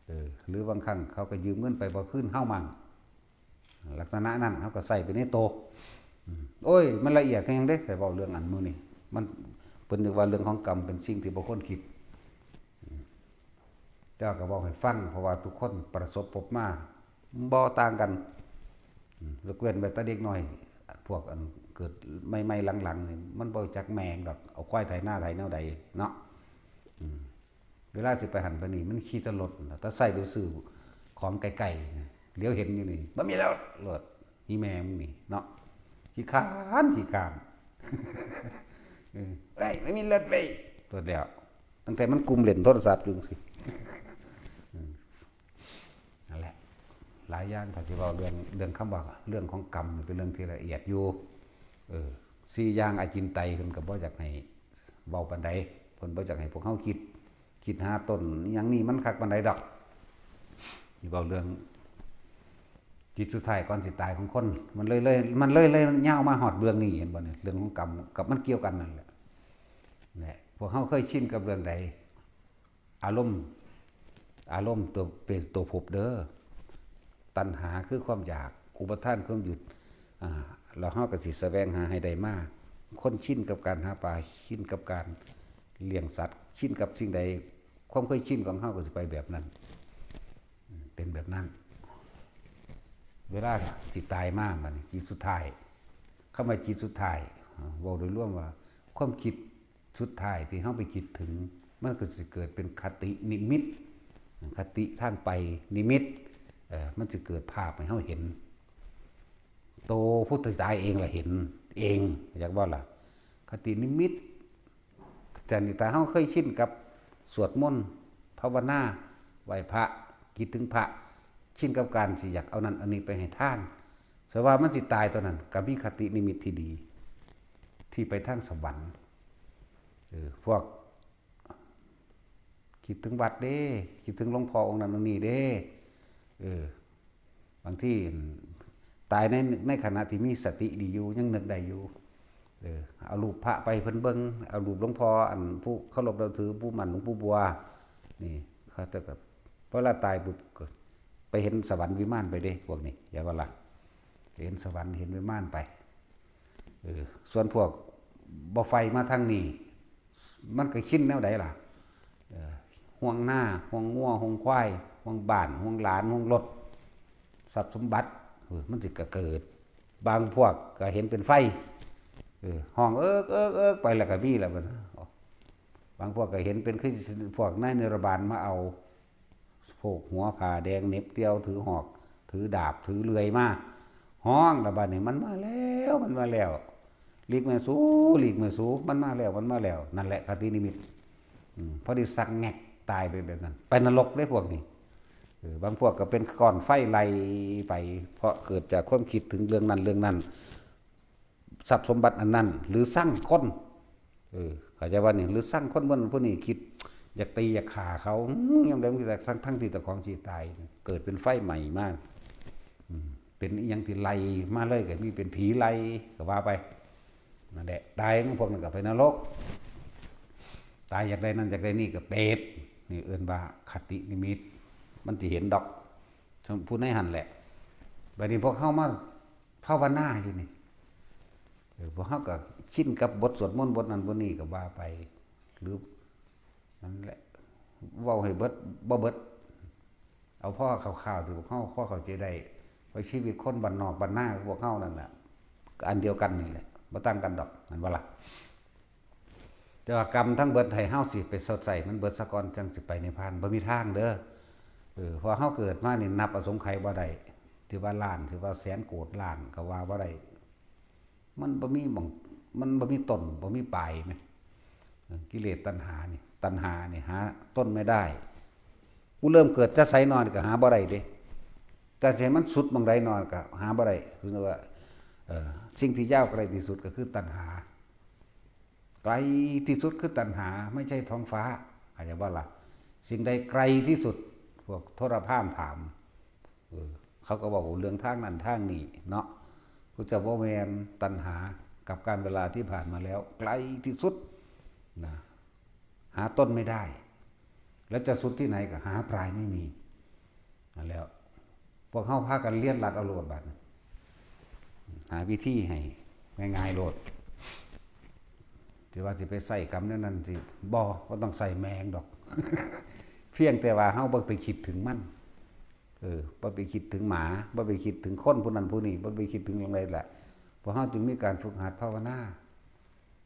เออ หรือบางครั้งเขาก็ยืมเงินไปบ่คืนเฮามั่ง ลักษณะนั้นเฮาก็ใช้ไปในโต อืม โอ้ย มันละเอียดคือหยังเด้ แต่เว้าเรื่องอันมื้อนี้ มัน เพิ่นนึกว่าเรื่องของกรรมเป็นสิ่งที่บ่ควรคิด อืม แต่ว่าก็เว้าให้ฟัง เพราะว่าทุกคนประสบพบมาบ่ต่างกัน อืม ยกเว้นไว้แต่เด็กน้อย พวกอันเกิดใหม่ๆหลังๆนี่ มันบ่จักแม่งดอก เอาควายไถนาไถแนวใดเนาะ อืม เวลาสิไปหั่นไปนี่ มันขี่แต่รถนะ แต่ใส่ไปซื้อของไกลๆนะ เหลียวเห็นอยู่นี่ บ่มีรถ รถ อีแม่มึงนี่เนาะ ขี้คร้าน ขี้คร้าน เออ เอ้ย ไม่มีรถเว้ย รถแล้ว ตั้งแต่มันกุมเล่นโทรศัพท์อยู่สิ อืม นั่นแหละ หลายอย่าง ถ้าสิเว้าเรื่อง เรื่องคำว่า เรื่องของกรรมนี่เป็นเรื่องที่ละเอียดอยู่ เออ สี่อย่างอาจินไตยเพิ่นก็บ่อยากให้เว้าปานใด เพิ่นบ่อยากให้พวกเฮาคิด คิดหาต้นอิหยังนี่มันคักปานใดดอก นี่เว้าเรื่องจิตสุดท้ายก่อนสิตายของคน มันเลย เลย มันเลย เลยยาวมาฮอดเรื่องนี้ เห็นบ่เนี่ย เรื่องของกรรม กับมันเกี่ยวกันนั่นแหละ แหละ พวกเฮาเคยชินกับเรื่องใด อารมณ์ อารมณ์ตัวเป็นตัวภพเด้อ ตัณหาคือความอยาก อุปาทานความยึด อ่า แล้วเฮาก็สิแสวงหาให้ได้มา คนชินกับการหาปลา ชินกับการเลี้ยงสัตว์ ชินกับสิ่งใด ความเคยชินของเฮาก็สิไปแบบนั้น เป็นแบบนั้น เวลาสิตายมาบัดนี้ จิตสุดท้าย คำว่าจิตสุดท้าย เว้าโดยรวมว่า ความคิดสุดท้ายที่เฮาไปคิดถึง มันก็สิเกิดเป็นคตินิมิต คติทางไปนิมิต เอ่อ มันสิเกิดภาพให้เฮาเห็น โตผู้ตายเองล่ะเห็นเอง อยากว่าล่ะ คตินิมิต แต่นี่ถ้าเฮาเคยชินกับสวดมนต์ ภาวนา ไหว้พระ คิดถึงพระ ชินกับการสิอยากเอานั่นเอานี่ไปให้ทาน สว่ามันสิตายตอนนั้น ก็มีคตินิมิตที่ดี ที่ไปทางสวรรค์ เออ พวก คิดถึงวัดเด้ คิดถึงหลวงพ่อองค์นั้นองค์นี้เด้ เออ บางทีตายใน ในขณะที่มีสติดีอยู่ ยังนึกได้อยู่ เออ เอารูปพระไปเพิ่นเบิ่ง เอารูปหลวงพ่อ อันผู้เคารพนับถือ ปู่หมั้น หลวงปู่บัว นี่ เขาเจ้าก็ พอเวลาตายปุ๊บก็ไปเห็นสวรรค์วิมานไปเด้ พวกนี้ อย่าว่าล่ะ เห็นสวรรค์ เห็นวิมานไป เออ ส่วนพวกบ่ใฝ่มาทางนี้ มันก็ชินแนวใดล่ะ เออ ห่วงนา ห่วงงัว ห่วงควาย ห่วงบ้าน ห่วงหลาน ห่วงรถ ทรัพย์สมบัติ เออ มันสิก็เกิด บางพวกก็เห็นเป็นไฟ เออ ฮ้องเอิกเอิกเอิกไปแล้วก็มีแล้วบัดนั้น บางพวกก็เห็นเป็นคือพวกนายนิรบาลมาเอา โพกหัวผ้าแดง เหน็บเตียว ถือหอก ถือดาบ ถือเลื่อยมา ฮ้องละบัดนี้ มันมาแล้ว มันมาแล้ว หลีกแม่สู หลีกแม่สู มันมาแล้ว มันมาแล้ว นั่นแหละคตินิมิต อืม พอดีสักแงกตายไปแบบนั้น ไปนรกเลยพวกนี้ เออ บางพวกก็เป็นก้อนไฟไหลไป เพราะเกิดจากความคิดถึงเรื่องนั้นเรื่องนั้น ทรัพย์สมบัติอันนั้น หรือซังคน เออ เข้าใจว่านี่ หรือซังคนพวกนั้นพวกนี้ คิดอยากตีอยากฆ่าเขา อืม ยามใดมันก็ทั้ง ทั้งที่เจ้าของสิตาย เกิดเป็นไฟใหม่มา อืม เป็นอิหยังที่ไล่มาเลย ก็มีเป็นผีไล่ ก็ว่าไป นั่นแหละ ตายของพวกนั้นก็ไปนรก ตายอยากได้นั่นอยากได้นี่ก็เปรต นี่เอิ้นว่าคตินิมิต มันสิเห็นดอก ผู้ในหั่นแหละ บัดนี้พวกเฮามาภาวนาอยู่นี่ เออ พวกเฮาก็ชินกับบทสวดมนต์บทนั้นบทนี้ก็ว่าไป หรือ นั่นแหละ เว้าให้เบิด บ่เบิด เอาพอคร่าวๆที่พวกเฮาพอเข้าใจได้ ว่าชีวิตคนบ้านนอกบ้านนาพวกเฮานั่นน่ะ ก็อันเดียวกันนี่แหละ บ่ต่างกันดอก แม่นบ่ล่ะ แต่ว่ากรรมทั้งเบิดให้เฮาสิไปชดใช้มันเบิดซะก่อน จั่งสิไปนิพพาน บ่มีทางเด้อ เออ เพราะเฮาเกิดมานี่นับอสงไขยบ่ได้ สิว่าล้าน สิว่าแสนโกดล้านก็ว่าบ่ได้ มันบ่มีหม่อง มันบ่มีต้น บ่มีปลายแหม เออ กิเลสตัณหานี่ ตัณหานี่หาต้นไม่ได้ กูเริ่มเกิดแต่ไสนอนก็หาบ่ได้เด้ แต่สิให้มันสุดหม่องใดนอนก็หาบ่ได้ คือว่า เอ่อ สิ่งที่ยาวไกลที่สุดก็คือตัณหา ไกลที่สุดคือตัณหา ไม่ใช่ท้องฟ้า เข้าใจบ่ล่ะ สิ่งใดไกลที่สุด พวกทรพราหมณ์ถาม เออ เขาก็บอกเรื่องทางนั้นทางนี้เนาะ พุทธเจ้าบอกแม่น ตัณหากับกาลเวลาที่ผ่านมาแล้ว ไกลที่สุดนะ หาต้นไม่ได้ แล้วจะสุดที่ไหนก็หาปลายไม่มี นั่นแหละ พวกเฮาพากันเลียนลัดเอาโลดบัดนี้ หาวิธีให้ง่ายๆโลด สิว่าสิไปใช้กรรมแนวนั้นสิ บ่ บ่ต้องใช้แม่งดอก เพียงแต่ว่าเฮาบ่ไปคิดถึงมัน เออ บ่ไปคิดถึงหมา บ่ไปคิดถึงคนผู้นั้นผู้นี้ บ่ไปคิดถึงหยังใดล่ะ พวกเฮาจึงมีการฝึกหัดภาวนา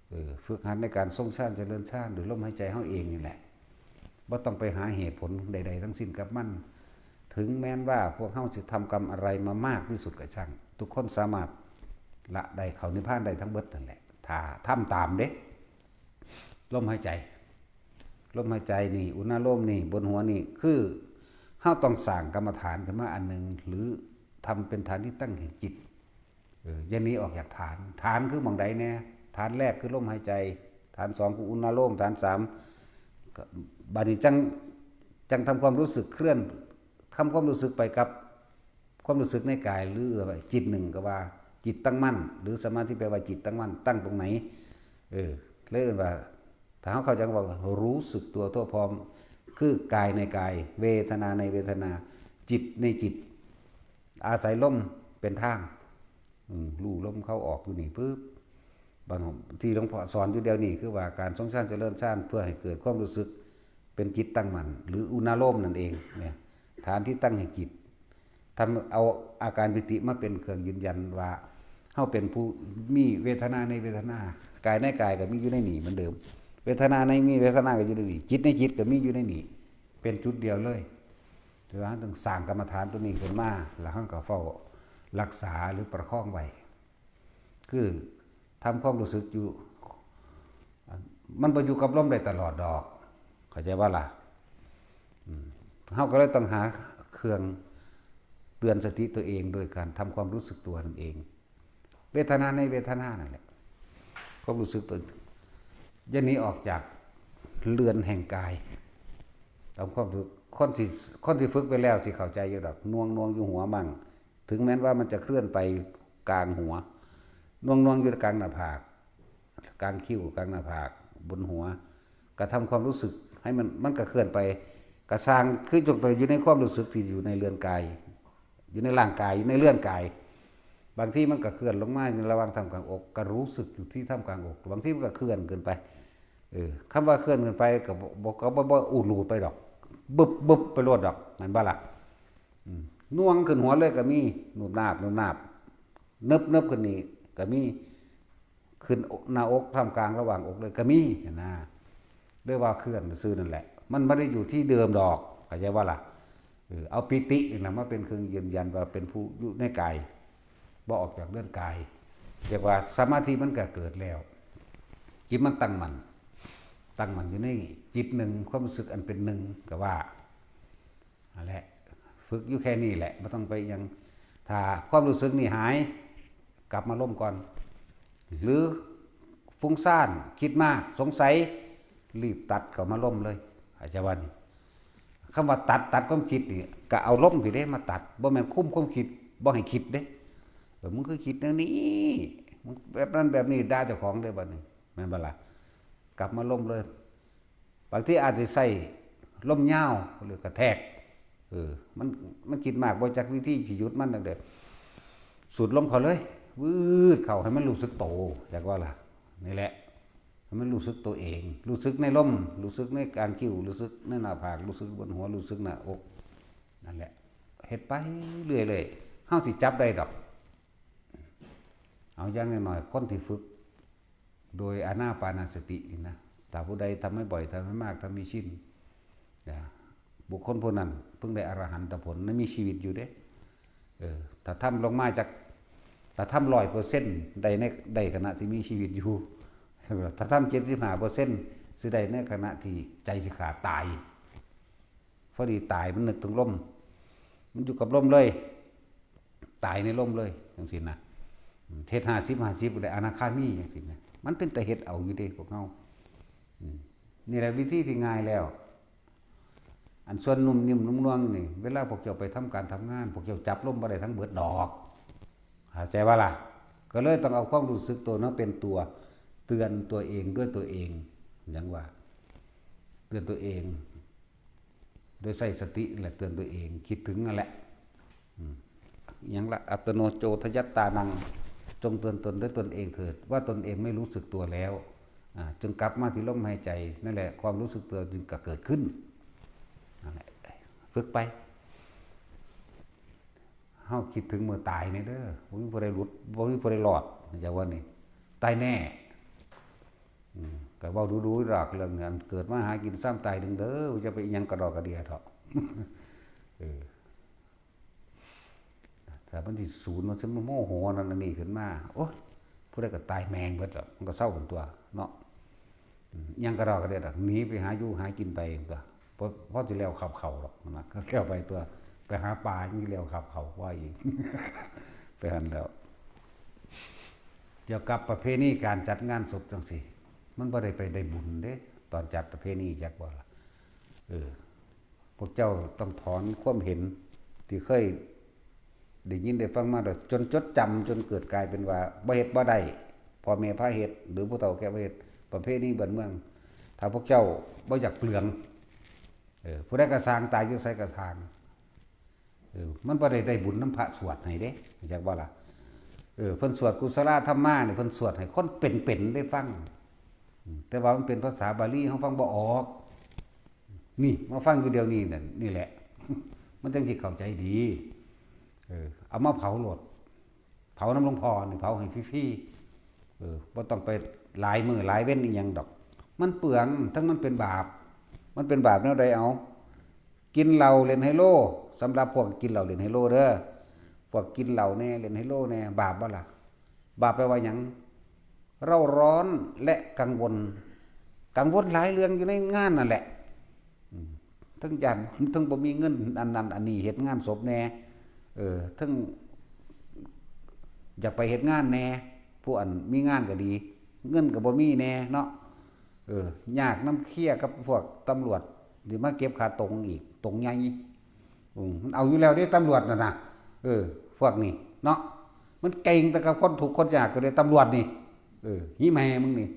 เออ ฝึกหัดในการทรงฌานเจริญฌานด้วยลมหายใจเฮาเองนี่แหละ บ่ต้องไปหาเหตุผลใดๆทั้งสิ้นกับมัน ถึงแม้นว่าพวกเฮาสิทำกรรมอะไรมามากที่สุดก็ช่าง ทุกคนสามารถละได้เข้านิพพานได้ทั้งเบิดนั่นแหละ ถ้าทำตามเด้ ลมหายใจ ลมหายใจนี่ อุณาโลมนี่ บนหัวนี่ คือเฮาต้องสร้างกรรมฐานขึ้นมาอันหนึ่ง หรือทำเป็นฐานที่ตั้งแห่งจิต เออ อย่าหนีออกจากฐาน ฐานคือหม่องใดแน่ ฐานแรกคือลมหายใจ ฐานสองคืออุณาโลม ฐานสามก็ บาดนี้จั่ง จั่งทำความรู้สึกเคลื่อน ทำความรู้สึกไปกับความรู้สึกในกาย หรือว่าจิตหนึ่งก็ว่า จิตตั้งมั่น หรือสมาธิแปลว่าจิตตั้งมั่น ตั้งตรงไหน เออ เลยเอิ้นว่า ถ้าเฮาเข้าใจคำว่ารู้สึกตัวทั่วพร้อม คือกายในกาย เวทนาในเวทนา จิตในจิต อาศัยลมเป็นทาง อืม รู้ลมเข้าออกอยู่นี่ปุ๊บ บางที่หลวงพ่อสอนอยู่เดี๋ยวนี้ คือว่าการทรงฌานเจริญฌาน เพื่อให้เกิดความรู้สึกเป็นจิตตั้งมั่น หรืออุณาโลมนั่นเองเนี่ย ฐานที่ตั้งแห่งจิต ทำเอาอาการปีติมาเป็นเครื่องยืนยันว่าเฮาเป็นผู้มีเวทนาในเวทนา กายในกายก็มีอยู่ในนี่เหมือนเดิม เวทนาในมีเวทนาก็อยู่ในนี่ จิตในจิตก็มีอยู่ในนี่ เป็นจุดเดียวเลย แต่ว่าเฮาต้องสร้างกรรมฐานตัวนี้ขึ้นมา แล้วเฮาก็เฝ้ารักษาหรือประคองไว้ คือทำความรู้สึกอยู่ มันบ่อยู่กับลมได้ตลอดดอก เข้าใจบ่ล่ะ อืม เฮาก็เลยต้องหาเครื่องเตือนสติตัวเอง โดยการทำความรู้สึกตัวนั่นเอง เวทนาในเวทนานั่นแหละ ความรู้สึกตัว อย่าหนีออกจากเรือนแห่งกาย ทำความรู้ คนที่ คนที่ฝึกไปแล้วสิเข้าใจอยู่ดอก หน่วงๆอยู่หัวมั่ง ถึงแม้นว่ามันจะเคลื่อนไปกลางหัว หน่วงๆอยู่กลางหน้าผาก กลางคิ้ว กลางหน้าผาก บนหัว กระทำความรู้สึกให้มัน มันก็เคลื่อนไป กระซ่าง คือจงไปอยู่ในความรู้สึกที่อยู่ในเรือนกาย อยู่ในร่างกาย อยู่ในเรือนกาย บางทีมันก็เคลื่อนลงมาในระหว่างท่ามกลางอก ก็รู้สึกอยู่ที่ท่ามกลางอก บางทีมันก็เคลื่อนขึ้นไป เออ คำว่าเคลื่อนขึ้นไปก็บ่ บ่ ก็บ่ บ่อูดหลูดไปดอก บึบบึบไปโลดดอก แม่นบ่ล่ะ อืม หน่วงขึ้นหัวเลยก็มี นูบนาบ นูบนาบ เนิบเนิบขึ้นนี่ก็มี ขึ้นหน้าอก ท่ามกลางระหว่างอกเลยก็มีนะ เรียกว่าเคลื่อนซื่อนั่นแหละ มันไม่ได้อยู่ที่เดิมดอก เข้าใจว่าล่ะ เออ เอาปีตินี่นะมาเป็นเครื่องยืนยันว่าเป็นผู้อยู่ในกาย บ่ออกจากเรือนกาย เรียกว่าสมาธิมันก็เกิดแล้ว จิตมันตั้งมั่น ตั้งมั่นอยู่ในจิตหนึ่ง ความรู้สึกอันเป็นหนึ่งก็ว่า นั่นแหละ ฝึกอยู่แค่นี้แหละ บ่ต้องไปหยัง ถ้าความรู้สึกนี่หาย กลับมาลมก่อน หรือฟุ้งซ่าน คิดมาก สงสัย รีบตัดเข้ามาลมเลย อาจารย์ว่านี่ คำว่าตัด ตัดความคิดนี่ ก็เอาลมพี้เด้มาตัด บ่แม่นคุมความคิด บ่ให้คิดเด้ เออ มึงคือคิดแนวนี้ มึงแบบนั้นแบบนี้ ด่าเจ้าของเด้บัดนี้ แม่นบ่ล่ะ กลับมาลมเลย บางทีอาจสิใช้ลมยาว หรือกระแทก เออ มัน มันคิดมาก บ่จักวิธีสิหยุดมันจั่งใด สูดลมเข้าเลย วืดเข้า ให้มันรู้สึกโต จักว่าล่ะ นี่แหละ ให้มันรู้สึกตัวเอง รู้สึกในลม รู้สึกในกลางคิ้ว รู้สึกในหน้าผาก รู้สึกบนหัว รู้สึกหน้าอก นั่นแหละ เฮ็ดไปเรื่อยๆ เฮาสิจับได้ดอก เอาอย่างน้อยๆ คนที่ฝึก โดยอานาปานสตินี่นะ ถ้าผู้ใดทำให้บ่อย ทำให้มาก ทำให้ชิน นะ บุคคลผู้นั้นเพิ่งได้อรหันตผล ในมีชีวิตอยู่เด้ เออ ถ้าทำลงมาจาก ถ้าทำร้อยเปอร์เซ็นต์ ได้ใน ได้ขณะที่มีชีวิตอยู่ ถ้าทำเจ็ดสิบห้าเปอร์เซ็นต์ สิได้ในขณะที่ใจสิขาดตาย พอดีตาย มันนึกถึงลม มันอยู่กับลมเลย ตายในลมเลย จังซี้นะ เฮ็ดห้าสิบ ห้าสิบ ได้อนาคามี จังซี้นะ มันเป็นแต่เฮ็ดเอาอยู่เด้พวกเฮา อืม นี่แหละวิธีที่ง่ายแล้ว อันส่วนนุ่มนิ่มนุ่มนวลนี่ เวลาพวกเจ้าไปทำการทำงาน พวกเจ้าจับลมบ่ได้ทั้งเบิดดอก เข้าใจว่าล่ะ ก็เลยต้องเอาความรู้สึกตัวนั้นเป็นตัวเตือนตัวเองด้วยตัวเอง อย่างว่า เตือนตัวเอง โดยใช้สตินั่นแหละเตือนตัวเอง คิดถึงนั่นแหละ อืม อย่างละ อัตโนโจทยัตตานัง จงเตือนตนด้วยตนเองเถิด ว่าตนเองไม่รู้สึกตัวแล้ว อ่า จึงกลับมาที่ลมหายใจ นั่นแหละ ความรู้สึกตัวจึงกะเกิดขึ้น นั่นแหละ ฝึกไป เฮาคิดถึงมื้อตายนี่เด้อ บ่มีผู้ใดหลุด บ่มีผู้ใดรอด จักว่านี่ ตายแน่ อืม ก็เว้าดูๆดอกเรื่องนั้น เกิดมาหากินซ้ำตายหนึ่งเด้อ จะไปอิหยังกระดอกกระเดียเถาะ เออ ถ้ามันสิสูญ มันสิมาโมโหนั่นอันนี้ขึ้นมา โอ๊ย ผู้ใดก็ตายแม่งเบิดดอก มันก็เซากันตั่วเนาะ อืม อิหยังกระดอกกระเดียดอก หนีไปหาอยู่หากินไปก็ พอ พอสิแล้วขับเขาดอกนะ ก็แล้วไปตั่ว ไปหาปลายังแล้วขับเขาว่าอีก ไปหั้นแล้ว เกี่ยวกับประเพณีการจัดงานศพจังซี้ มันบ่ได้ไปได้บุญเด้ ตอนจัดประเพณีจักบ่ล่ะ เออ พวกเจ้าต้องถอนความเห็นที่เคยได้ยินได้ฟังมาโดย จนจดจำจนเกิดกลายเป็นว่าบ่เฮ็ดบ่ได้ พ่อแม่พาเฮ็ด หรือผู้เฒ่าแก่พาเฮ็ด ประเพณีบ้านเมือง ถ้าพวกเจ้าบ่อยากเปลือง เออ ผู้ใดก็ซ่าง ตายอยู่ไสก็ซ่าง เออ มันบ่ได้ได้บุญนำพระสวดให้เด้ จักบ่ล่ะ เออ เพิ่นสวดกุศลธรรมานี่ เพิ่นสวดให้คนเป็นๆได้ฟัง อืม แต่ว่ามันเป็นภาษาบาลี เฮาฟังบ่ออก นี่ มาฟังอยู่เดี๋ยวนี้นั่น นี่แหละ มันจังสิเข้าใจดี เออ เอามาเผาโลด เผานำหลวงพ่อนี่ เผาให้ฟรีๆ เออ บ่ต้องไปหลายมื้อหลายเว็นอีหยังดอก มันเปลือง ทั้งมันเป็นบาป มันเป็นบาปแนวใดเอา กินเหล้าเล่นไฮโล สำหรับพวกกินเหล้าเล่นไฮโลเด้อ พวกกินเหล้าแน่ เล่นไฮโลแน่ บาปบ่ล่ะ บาปแปลว่าหยัง เร่าร้อนและกังวล กังวลหลายเรื่องอยู่ในงานนั่นแหละ อืม ทั้งย้าน ทั้งบ่มีเงินอันนั้นอันนี้ เฮ็ดงานศพแน่ เออ ทั้งอยากไปเฮ็ดงานแน่ ผู้อันมีงานก็ดี เงินก็บ่มีแน่เนาะ เออ ยากนำเคลียร์กับพวกตำรวจ สิมาเก็บค่าตรงอีก ตรงใหญ่ อืม มันเอาอยู่แล้วเด้ ตำรวจน่ะนะ เออ พวกนี้เนาะ มันเก่งแต่กับคนทุกข์คนยากก็เลย ตำรวจนี่ เออ หีแม่มึงนี่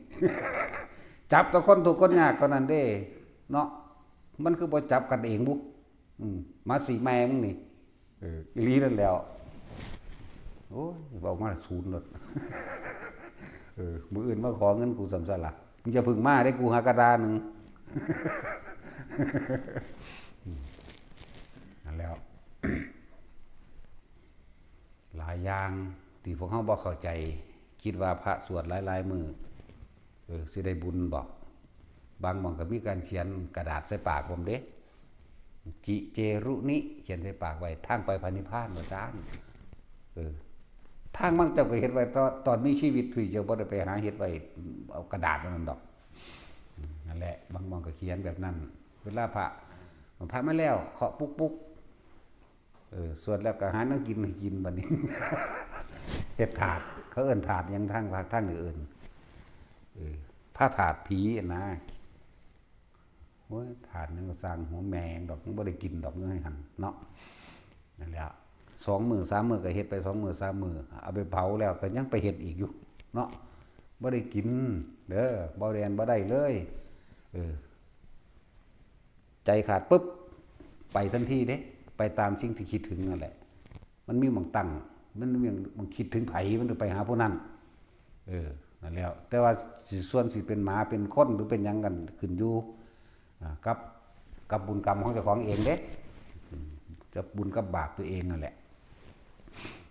จับแต่คนทุกข์คนยากเท่านั้นเด้ เนาะ มันคือบ่จับกันเองบุ อืม หมาสีแม่มึงนี่ เออ อีหลีนั่นแหล้ว โอ้ย เว้ามาศูนย์โลด เออ มื้ออื่นมาขอเงินกูซ้ำซะล่ะ มึงอย่าเพิ่งมาเด้ กูหากระดาหนึ่ง นั่นแหล้ว หลายอย่างที่พวกเฮาบ่เข้าใจ คิดว่าพระสวดหลายๆมื้อ เออ สิได้บุญบ่ บางหม่องก็มีการเขียนกระดาษใส่ปากพร้อมเด้ จิเจรุนิ เขียนใส่ปากไว้ ทางไปพระนิพพาน ว่าซั่น เออ ทางบางเจ้าก็เฮ็ดไว้ ตอน ตอนมีชีวิตพุ้น เจ้าบ่ได้ไปหาเฮ็ดไว้ เอากระดาษอันนั้นดอก นั่นแหละ บางหม่องก็เขียนแบบนั้น เวลาพระ พระมาแล้ว เคาะปุ๊กปุ๊ก เออ สวดแล้วก็หาแนวกินให้กินบัดนี้ เฮ็ดถาด เขาเอิ้นถาดหยังทางภาค ทางเหนือเอิ้น เออ พระถาดผีอะนะ โอ้ย ถาดหนึ่งก็สร้างหัวแม่งดอก มันบ่ได้กินดอก เงินให้หันเนาะ นั่นแหละ สองมื้อสามมื้อก็เฮ็ดไปสองมื้อสามมื้อ เอาไปเผาแล้วก็ยังไปเฮ็ดอีกอยู่เนาะ บ่ได้กินเด้อ บ่แล่นบ่ได้เลย เออ ใจขาดปุ๊บ ไปทันทีเด้ ไปตามสิ่งที่คิดถึงนั่นแหละ มันมีหม่องตั้ง มันมีหม่องคิดถึงไผ มันก็ไปหาผู้นั้น เออ นั่นแหล้ว แต่ว่าสิ ส่วนสิเป็นหมาเป็นคนหรือเป็นหยังกันขึ้นอยู่ อ่า กับ กับบุญกรรมของเจ้าของเองเด้ อืม กับบุญกับบาปตัวเองนั่นแหละ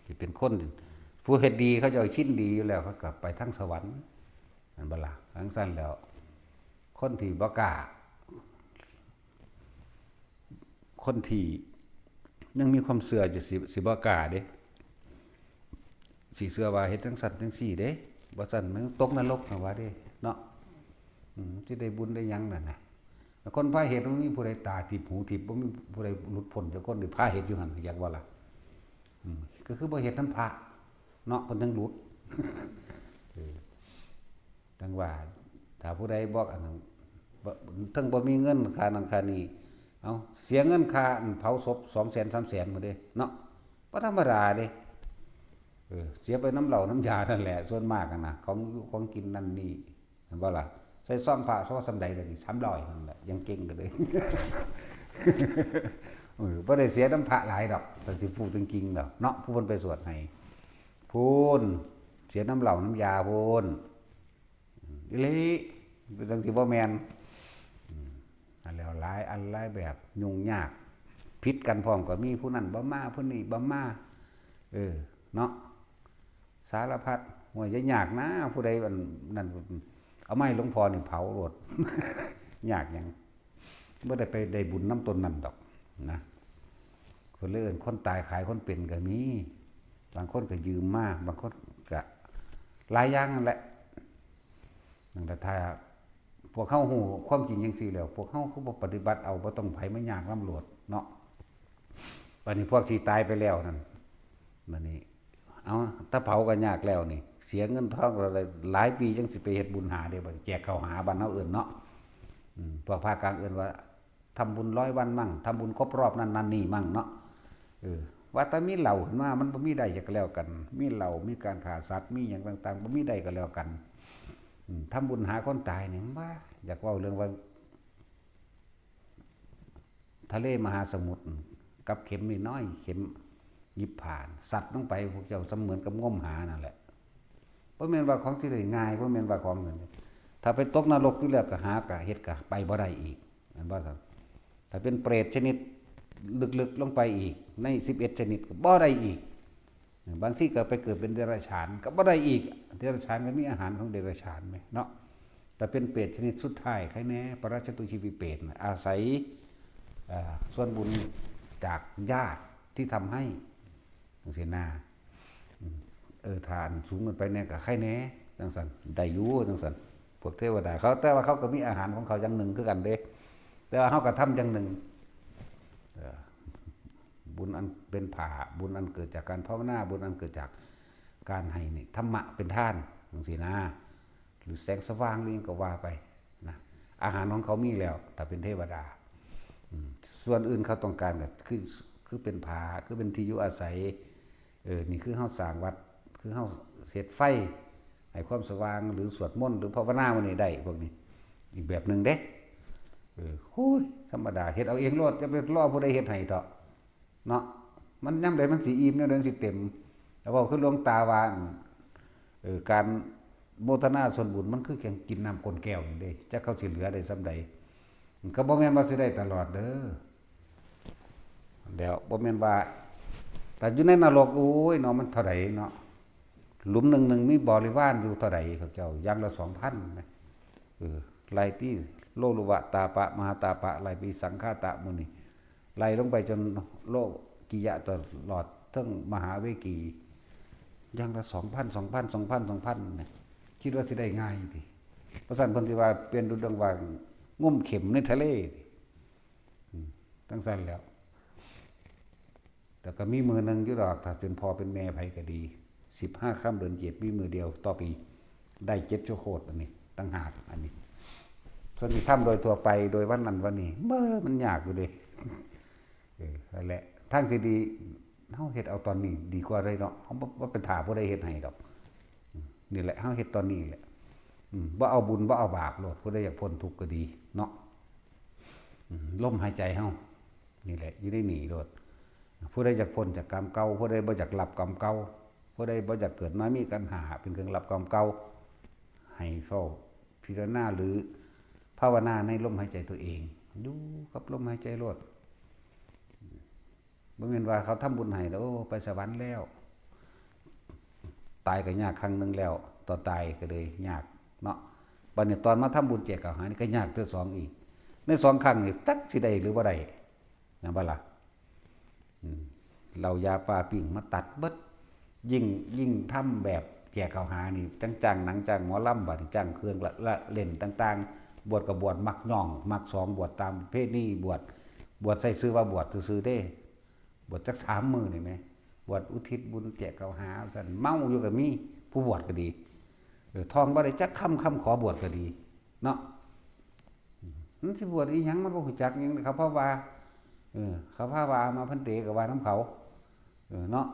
สิเป็นคน ผู้เฮ็ดดีเขาเจ้าชินดีอยู่แล้ว เขาก็ไปทางสวรรค์ นั่นบ่ล่ะ จั่งซั้นแล้ว คนที่บ่กล้า คนที่ยังมีความเชื่อจะสิ สิบ่กล้าเด้ สิเชื่อว่าเฮ็ดจั่งซั้นจั่งซี้เด้ บ่ซั้นมันตกนรกนะว่าเด้ เนาะ อืม สิได้บุญได้หยังนั่นน่ะ คนพาเฮ็ดมันมีผู้ใดตาทิพย์หูทิพย์ บ่มีผู้ใดหลุดพ้นจักคน ได้พาเฮ็ดอยู่หั่น อยากว่าล่ะ อืม ก็คือบ่เฮ็ดนำพระเนาะ เพิ่นถึงหลุด เออ จั่งว่า ถ้าผู้ใดบอกอันนั้น บ่ เทิงบ่มีเงินค่านั่นค่านี่ เอา เสียเงินค่าอันเผาศพ สองแสน สามแสน พุ้นเด้ เนาะ บ่ธรรมดาเด้ เออ เสียไปนำเหล้านำยานั่นแหละ ส่วนมากอะนะ ของอยู่ของกินนั่นนี่ เห็นบ่ล่ะ ใส่ซองพระซองส่ำใดล่ะนี่ สามร้อย นั่นแหละ ยังเก่งก็เลย เออ บ่ได้เสียนำพระหลายดอก แต่สิพูดจริงๆดอกเนาะ ผู้เพิ่นไปสวดให้ พู้น เสียนำเหล้านำยาพู้น อืม อีหลี เป็นจั่งซี้บ่แม่น อืม แล้วหลายอันหลายแบบ ยุ่งยาก ผิดกันพร้อมก็มี ผู้นั้นบ่มา ผู้นี้บ่มา เออ เนาะ สารพัด โอ้ย อย่ายากนะ ผู้ใดอันนั้น เอาไม้หลวงพ่อนี่เผาโลด ยากหยัง บ่ได้ไปได้บุญนำต้นนั้นดอกนะ เพิ่นเลยเอิ้นคนตายขายคนเป็นก็มี บางคนก็ยืมมา บางคนก็หลายอย่างนั่นแหละ นั่นแหละ ถ้าพวกเฮาฮู้ความจริงจังซี่แล้ว พวกเฮาคือบ่ปฏิบัติเอา บ่ต้องไผมายากนำโลดเนาะ บัดนี้พวกสิตายไปแล้วนั่น บัดนี้ เอา ถ้าเผาก็ยากแล้วนี่ เสียเงินทองหลายปีจังสิไปเฮ็ดบุญหาเด้ บัดนี้แจกข้าวหา บ้านเฮาเอิ้นเนาะ อืม พวกภาคกลางเอิ้นว่า ทำบุญร้อยวันมั่ง ทำบุญครบรอบนั่นนั่นนี่มั่งเนาะ เออ ว่าแต่มีเหล้าขึ้นมา มันบ่มีได้จักก็แล้วกัน มีเหล้า มีการฆ่าสัตว์ มีหยังต่างๆ บ่มีได้ก็แล้วกัน อืม ทำบุญหาคนตายนี่ ว่า อยากเว้าเรื่องว่า ทะเลมหาสมุทร กับเข็มน้อยๆ เข็มหยิบผ่าน สัตว์ลงไป พวกเจ้าเสมือนกับงมหานั่นแหละ บ่แม่นว่าของสิได้ง่าย บ่แม่นว่าของเงิน ถ้าไปตกนรกอยู่แล้วก็หาก็เฮ็ดก็ไปบ่ได้อีก แม่นบ่ครับ ถ้าเป็นเปรตชนิดลึกๆลงไปอีก ในสิบเอ็ดชนิดก็บ่ได้อีก บางทีก็ไปเกิดเป็นเดรัจฉานก็บ่ได้อีก เดรัจฉานก็มีอาหารของเดรัจฉานแหมเนาะ แต่เป็นเปรตชนิดสุดท้าย ใครแน่ ปะราชตุชีวิเปรตน่ะ อาศัย เอ่อ ส่วนบุญจากญาติที่ทำให้ จังซี่นา อืม เออ ถ้าอันสูงเกินไปแน่ก็ใครแน่ จังซั่น ได้อยู่ จังซั่น พวกเทวดาเขา แต่ว่าเขาก็มีอาหารของเขาอย่างหนึ่งคือกันเด้ แต่ว่าเขาก็ทำอย่างหนึ่ง เอ่อ บุญอันเป็นผา บุญอันเกิดจากการภาวนา บุญอันเกิดจากการให้นี่ ธรรมะเป็นทาน จังซี่นะ หรือแสงสว่าง หรือหยังก็ว่าไปนะ อาหารของเขามีแล้ว ถ้าเป็นเทวดา อืม ส่วนอื่นเขาต้องการก็คือ คือเป็นผา คือเป็นที่อยู่อาศัย เออ นี่คือเฮาสร้างวัด คือเฮาเฮ็ดไฟ ให้ความสว่าง หรือสวดมนต์ หรือภาวนามื้อนี้ได้ พวกนี้ อีกแบบหนึ่งเด้ เออ โอ้ย ธรรมดา เฮ็ดเอาเองโลด อย่าไปรอผู้ใดเฮ็ดให้เถาะ เนาะ มันยามใดมันสิอิ่ม ยามใดมันสิเต็ม แต่ว่าคือหลวงตาว่า เออ การโมทนาส่วนบุญมันคือจั่งกินน้ำก้นแก้วนี่เด้ จักเขาสิเหลือได้ส่ำใด ก็บ่แม่นว่าสิได้ตลอดเด้อ แล้วบ่แม่นว่า แต่อยู่ในนรก โอ้ยเนาะ มันเท่าใดเนาะ หลุมหนึ่งหนึ่งมีบริวารอยู่เท่าใด เขาเจ้า อย่างละสองพันนะ เออ ไล่ที่โลลุวะตาปะ มหาตาปะ ไล่ไปสังฆาตะหมู่นี้ ไล่ลงไปจนโลกิยะตลอดเทิงมหาเวกี อย่างละสองพัน สองพัน สองพัน สองพัน เนี่ย คิดว่าสิได้ง่ายติ เพราะฉะนั้นเพิ่นสิว่าเปรียบดุจดังว่างมเข็มในทะเล อืม จั่งซั่นแหล้ว แต่ก็มีมื้อหนึ่งอยู่ดอก ถ้าเป็นพ่อเป็นแม่ไผก็ดี สิบห้าค่ำเดือนเจ็ดมีมื้อเดียวต่อปี ได้เจ็ดชั่วโคตร อันนี้ต่างหาก อันนี้ ส่วนที่ทำโดยทั่วไป โดยวันนั้นวันนี้ เบ้อ มันยากอยู่เด้ เออ นั่นแหละ ทางที่ดี เฮาเฮ็ดเอาตอนนี้ดีกว่าเลยเนาะ เฮาบ่ บ่เป็นท่าผู้ใดเฮ็ดให้ดอก อืม นี่แหละ เฮาเฮ็ดตอนนี้แหละ อืม บ่เอาบุญ บ่เอาบาปโลด ผู้ใดอยากพ้นทุกข์ก็ดีเนาะ อืม ลมหายใจเฮา นี่แหละ อยู่ในนี่โลด ผู้ใดอยากพ้นจากกรรมเก่า ผู้ใดบ่อยากรับกรรมเก่า ผู้ใดบ่อยากเกิดมามีขันธ์ห้าเป็นเครื่องรับกรรมเก่า ให้เฝ้าพิจารณาหรือภาวนาในลมหายใจตัวเอง อยู่กับลมหายใจโลด บ่แม่นว่าเขาทำบุญให้แล้ว โอ้ ไปสวรรค์แล้ว ตายก็ยากครั้งหนึ่งแล้ว ตอนตายก็เลยยากเนาะ บัดนี้ตอนมาทำบุญแจกข้าวหานี่ก็ยากเทื่อสองอีก ในสองครั้งนี่จักสิได้หรือบ่ได้ นะบ่ล่ะ อืม เหล้ายาปลาปิ้งมาตัดเบิด ยิ่ง ยิ่งทำแบบแจกข้าวหานี่ จั่งจ้างหนังจ้างหมอลำ บัดนี้จ้างเครื่องละ ละเล่นต่างๆ บวชก็บวชมักย่อง มักสอง บวชตามประเพณี บวช บวชใส่ชื่อว่าบวชซื่อๆเด้ บวชจักสามมื้อนี่แหม บวชอุทิศบุญแจกข้าวหาซั่น เมาอยู่ก็มี ผู้บวชก็ดี เออ ท่องบ่ได้จักคำ คำขอบวชก็ดี เนาะ มันสิบวชอีหยัง มันบ่ฮู้จักหยัง เขาพาว่า เออ เขาพาว่า อามาพันเต ก็ว่านำเขา เออ เนาะ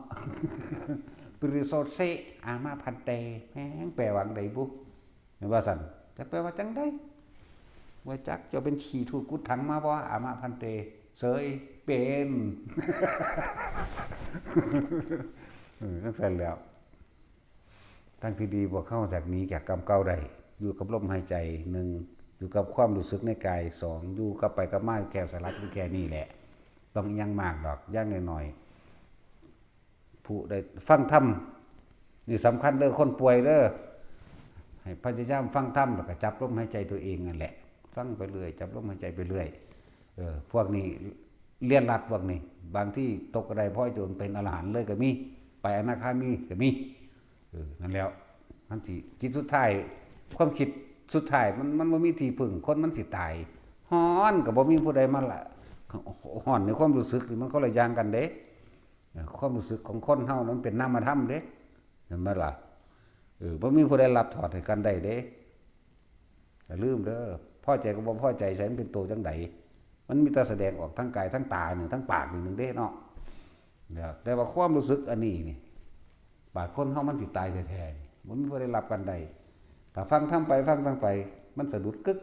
ปริโสเส อามาพันเต แม่งแปลว่าจั่งใดบุ แม่นว่าซั่น จักแปลว่าจั่งใด ว่าจักเจ้าเป็นขี้ทูดกุดถังมาบ่ อามาพันเต เสยเป็น เออ จั่งซั่นแหล้ว ทางที่ดีพวกเฮาจากหนีจากกรรมเก่าได้ อยู่กับลมหายใจหนึ่ง อยู่กับความรู้สึกในกายสอง อยู่กับไปกับมาแค่สลัดอยู่แค่นี้แหละ ต้องอิหยังมากดอก อย่างน้อยๆ ผู้ได้ฟังธรรมนี่สำคัญเด้อ คนป่วยเด้อ ให้พยายามฟังธรรมแล้วก็จับลมหายใจตัวเองนั่นแหละ ฟังไปเรื่อย จับลมหายใจไปเรื่อย เออ พวกนี้เรียนรัดพวกนี้ บางที่ตกกระไดพลอยโจรเป็นอรหันต์เลยก็มี ไปอนาคามีก็มี เออ นั่นแล้ว มันสิ จิตสุดท้าย ความคิดสุดท้าย มัน มันบ่มีที่พึ่ง คนมันสิตาย ฮ้อนก็บ่มีผู้ใดมาละ ฮ้อนในความรู้สึกนี่มันคนละอย่างกันเด้ เออ ความรู้สึกของคนเฮามันเป็นนามธรรมเด้ เห็นไหมล่ะ เออ บ่มีผู้ใดรับถอดให้กันได้เด้ อย่าลืมเด้อ พอใจกับบ่พอใจ ใส่มันเป็นตัวจังใด มันมีแต่แสดงออกทางกาย ทางตานี่ ทางปากนี่หนึ่งเด้เนาะ แล้ว แต่ว่าความรู้สึกอันนี้นี่ บาดคนเฮามันสิตายแท้ๆนี่ มันบ่ได้รับกันได้ ถ้าฟังธรรมไป ฟังธรรมไป มันสะดุดกึก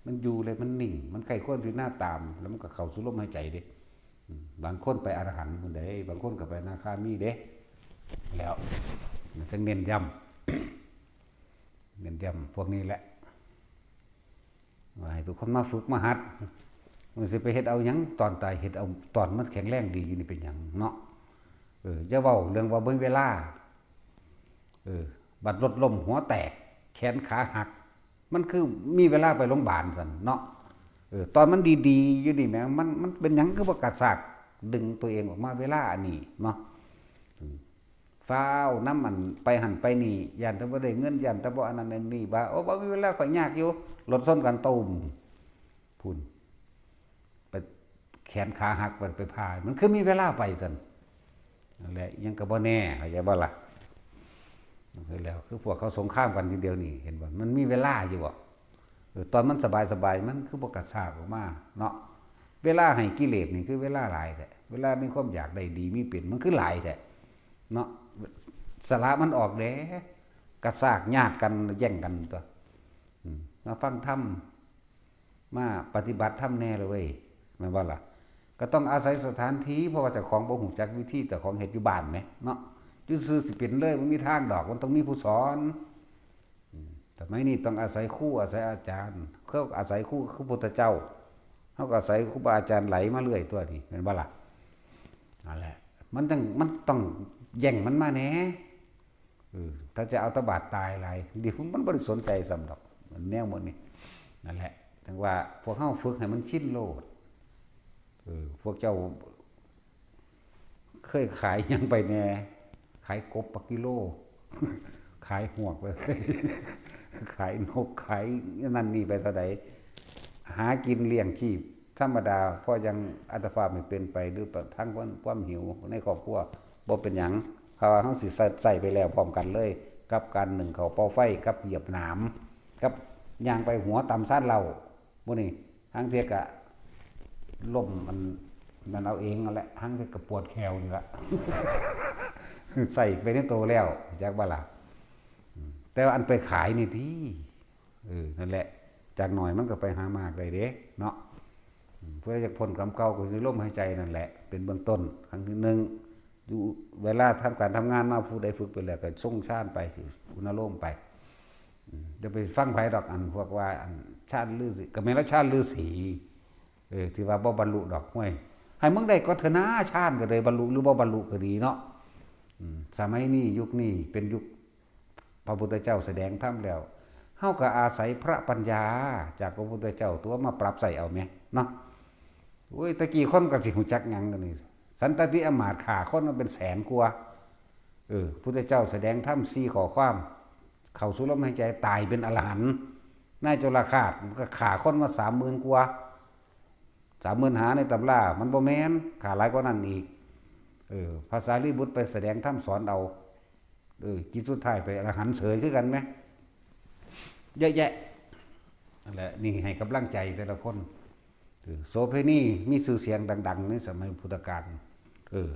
มันอยู่เลย มันนิ่ง มันใคร่ครวญพิจารณาตาม แล้วมันก็เข้าสู่ลมหายใจเด้ อืม บางคนไปอรหันต์พุ้นเด้ บางคนก็ไปอนาคามีเด้ แล้ว มันจะเน้นย้ำ เน้นย้ำพวกนี้แหละ ว่าให้ทุกคนมาฝึกมาหัด มันสิไปเฮ็ดเอาหยัง ตอนตายเฮ็ดเอาตอนมันแข็งแรงดีอยู่นี่เป็นหยังเนาะ เออ อย่าเว้าเรื่องว่าบ่มีเวลา เออ บัดรถล้มหัวแตก แขนขาหัก มันคือมีเวลาไปโรงพยาบาลซั่นเนาะ เออ ตอนมันดีๆอยู่นี่แหม มัน มันเป็นหยังคือบ่กระชากดึงตัวเองออกมาเวลาอันนี้เนาะ อืม ฟ้าวนำอันไปหั่นไปนี่ ย้านแต่บ่ได้เงิน ย้านแต่บ่อันนั้นอันนี้ ว่า โอ้ บ่มีเวลา ข้อยยากอยู่ รถชนกันตูม พุ้น ไปแขนขาหัก ไป ไปผ่า มันคือมีเวลาไปซั่น นั่นแหละ ยังก็บ่แน่ เข้าใจบ่ล่ะ นั่นคือแล้ว คือพวกเขาสงครามกันอยู่เดี๋ยวนี้ เห็นบ่ มันมีเวลาอยู่บ่ เออ ตอนมันสบายๆ มันคือบ่กระชากออกมาเนาะ เวลาให้กิเลสนี่คือเวลาหลายแท้ เวลามีความอยากได้ดีมีเป็น มันคือหลายแท้เนาะ สละมันออกแหน่ กระชากญาติกัน แย่งกันตัว อืม มาฟังธรรม มาปฏิบัติธรรมแหน่เลยเว้ย แม่นบ่ล่ะ ก็ต้องอาศัยสถานที่ เพราะว่าเจ้าของบ่ฮู้จักวิธี เจ้าของเฮ็ดอยู่บ้านแหมเนาะ อยู่ซื่อสิเป็นเลย บ่มีทางดอก มันต้องมีผู้สอน อืม สมัยนี้ต้องอาศัยครู อาศัยอาจารย์ เขาอาศัยครู คือพุทธเจ้า เขาก็อาศัยครูบาอาจารย์ไหลมาเรื่อยตัวนี้ แม่นบ่ล่ะ นั่นแหละ มันต้อง มันต้องแย่งมันมาแหน่ เออ ถ้าจะเอาตะบาดตายหลาย เดี๋ยวมันบ่ได้สนใจซ้ำดอก มันแนวหมดนี่ นั่นแหละ จั่งว่าพวกเฮาฝึกให้มันชินโลด เออ พวกเจ้า เคยขายหยังไปแหน่ ขายกบปักกิโล ขายฮวกไป ขายนก ขายนั่นนี่ไปเท่าใด หากินเลี้ยงชีพธรรมดา พอยังอัตภาพให้เป็นไป หรือทางความ ความหิวในครอบครัว บ่เป็นหยัง เพราะว่าเฮาสิใช้ ใช้ไปแล้วพร้อมกันเลย กับการนึ่งข้าวเป่าไฟ กับเหยียบหนาม กับย่างไปหัวต่ำซานเหล้า หมู่นี้ หางเทื่อกะล้มมัน มันเอาเองนั่นแหละ หางเทื่อกะปวดแข้วนี่ละ ใส่ไปในตัวแล้ว จักบ่ล่ะ อืม แต่ว่าอันไปขายนี่ติ เออ นั่นแหละ จากหน่อยมันก็ไปหามากได้เด้ เนาะ อืม ผู้ใดอยากพ้นกรรมเก่าก็คือลมหายใจนั่นแหละ เป็นเบื้องต้น ครั้งที่หนึ่ง อยู่เวลาทำการทำงานมา ผู้ใดฝึกไปแล้วก็ทรงฌานไป อุณโลมไป อืม อย่าไปฟังไผดอก อันพวกว่า อันฌานฤาษี ก็แม่นละฌานฤาษี เออ ที่ว่าบ่บรรลุดอก ห้วย ให้มึงได้ก็เถอะนะ ฌานก็ได้บรรลุ หรือบ่บรรลุก็ดีเนาะ อืม สมัยนี้ ยุคนี้เป็นยุคพระพุทธเจ้าแสดงธรรมแล้ว เฮาก็อาศัยพระปัญญาจากพระพุทธเจ้าตัวมาปรับใช้เอาแหม เนาะ โอ้ย ตะกี้คนก็สิฮู้จักหยังกันนี่ สันตติอำมาตย์ฆ่าคนมาเป็นแสนกว่า เออ พุทธเจ้าแสดงธรรมสี่ข้อความ เข้าสู่ลมหายใจ ตายเป็นอรหันต์ นายจุลฆาตมันก็ฆ่าคนมาสามหมื่นกว่า สามหมื่นห้าในตำรา มันบ่แม่น ฆ่าหลายกว่านั้นอีก เออ พระสารีบุตรไปแสดงธรรมสอนเอา เออ จิตสุดท้ายไปอรหันต์เสยคือกันแหม เยอะแยะ นั่นแหละ นี่ให้กำลังใจแต่ละคน เออ โสเภณีมีชื่อเสียงดังๆ ในสมัยพุทธกาล เออ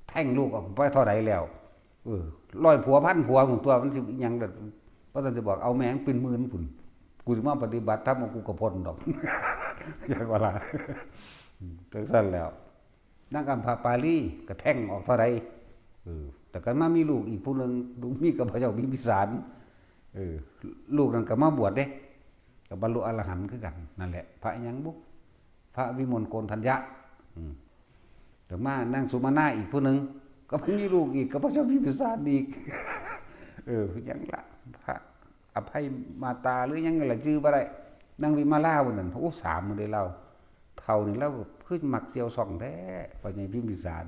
แท้งลูกออกไปเท่าใดแล้ว เออ ร้อยผัวพันผัวพุ้นตัว มันสิอิหยังเด้อ ว่าซั่นสิบอก เอาแม่งเป็นหมื่นพุ้น กูสิมาปฏิบัติธรรม กูก็พ้นดอก จักว่าล่ะ อืม จั่งซั่นแล้ว นางอัมพาปาลีก็แท้งออกเท่าใด เออ แต่ก็มามีลูกอีกผู้หนึ่ง ลูกมีกับพระเจ้าพิมพิสาร เออ ลูกนั่นก็มาบวชเด้ ก็บรรลุอรหันต์คือกันนั่นแหละ พระหยังบุ พระวิมลโกณฑัญญะ อืม แต่มานางสุมาณาอีกผู้หนึ่ง ก็มีลูกอีก ก็พระเจ้าพิมพิสารอีก เออ หยังละ พระอภัยมาตาหรือหยังละ ชื่อบ่ได้ นางวิมาลาวันนั้น โอ้ สามมื้อได้เล่า เฒ่านี่เล่าก็คือมักเสี่ยวซ่องแท้ พระเจ้าพิมพิสาร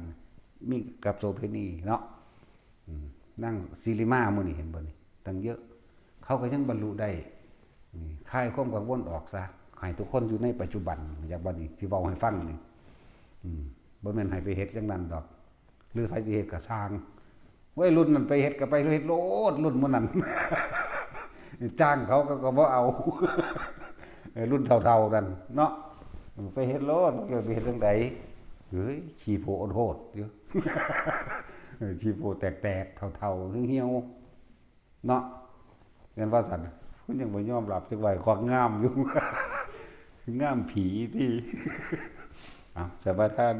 มีกับโสเภณีเนาะ อืม นางสิริมามื้อนี้เห็นบ่นี่ ตั้งเยอะ เขาก็ยังบรรลุได้ นี่ คลายความกังวลออกซะ ให้ทุกคนอยู่ในปัจจุบัน อยากบ่นี่ ที่เว้าให้ฟังนี่ อืม บ่แม่นให้ไปเฮ็ดจังนั้นดอก หรือไผสิเฮ็ดก็ซ่าง วัยรุ่นนั่นไปเฮ็ดก็ไปเฮ็ดโลด รุ่นมื้อนั้น จ้างเขาก็ ก็บ่เอา เออ รุ่นเฒ่าๆนั่นเนาะ ไปเฮ็ดโลด ไปเฮ็ดจังใด เฮ้ย ขี้โพดโหดอยู่ เออ ขี้โพดแตกๆ เฒ่าๆ เหี่ยวๆ เนาะ แม่นว่าซั่น เพิ่นยังบ่ยอมรับจักว่าของงามอยู่ งามผีติ เอา สมาทาน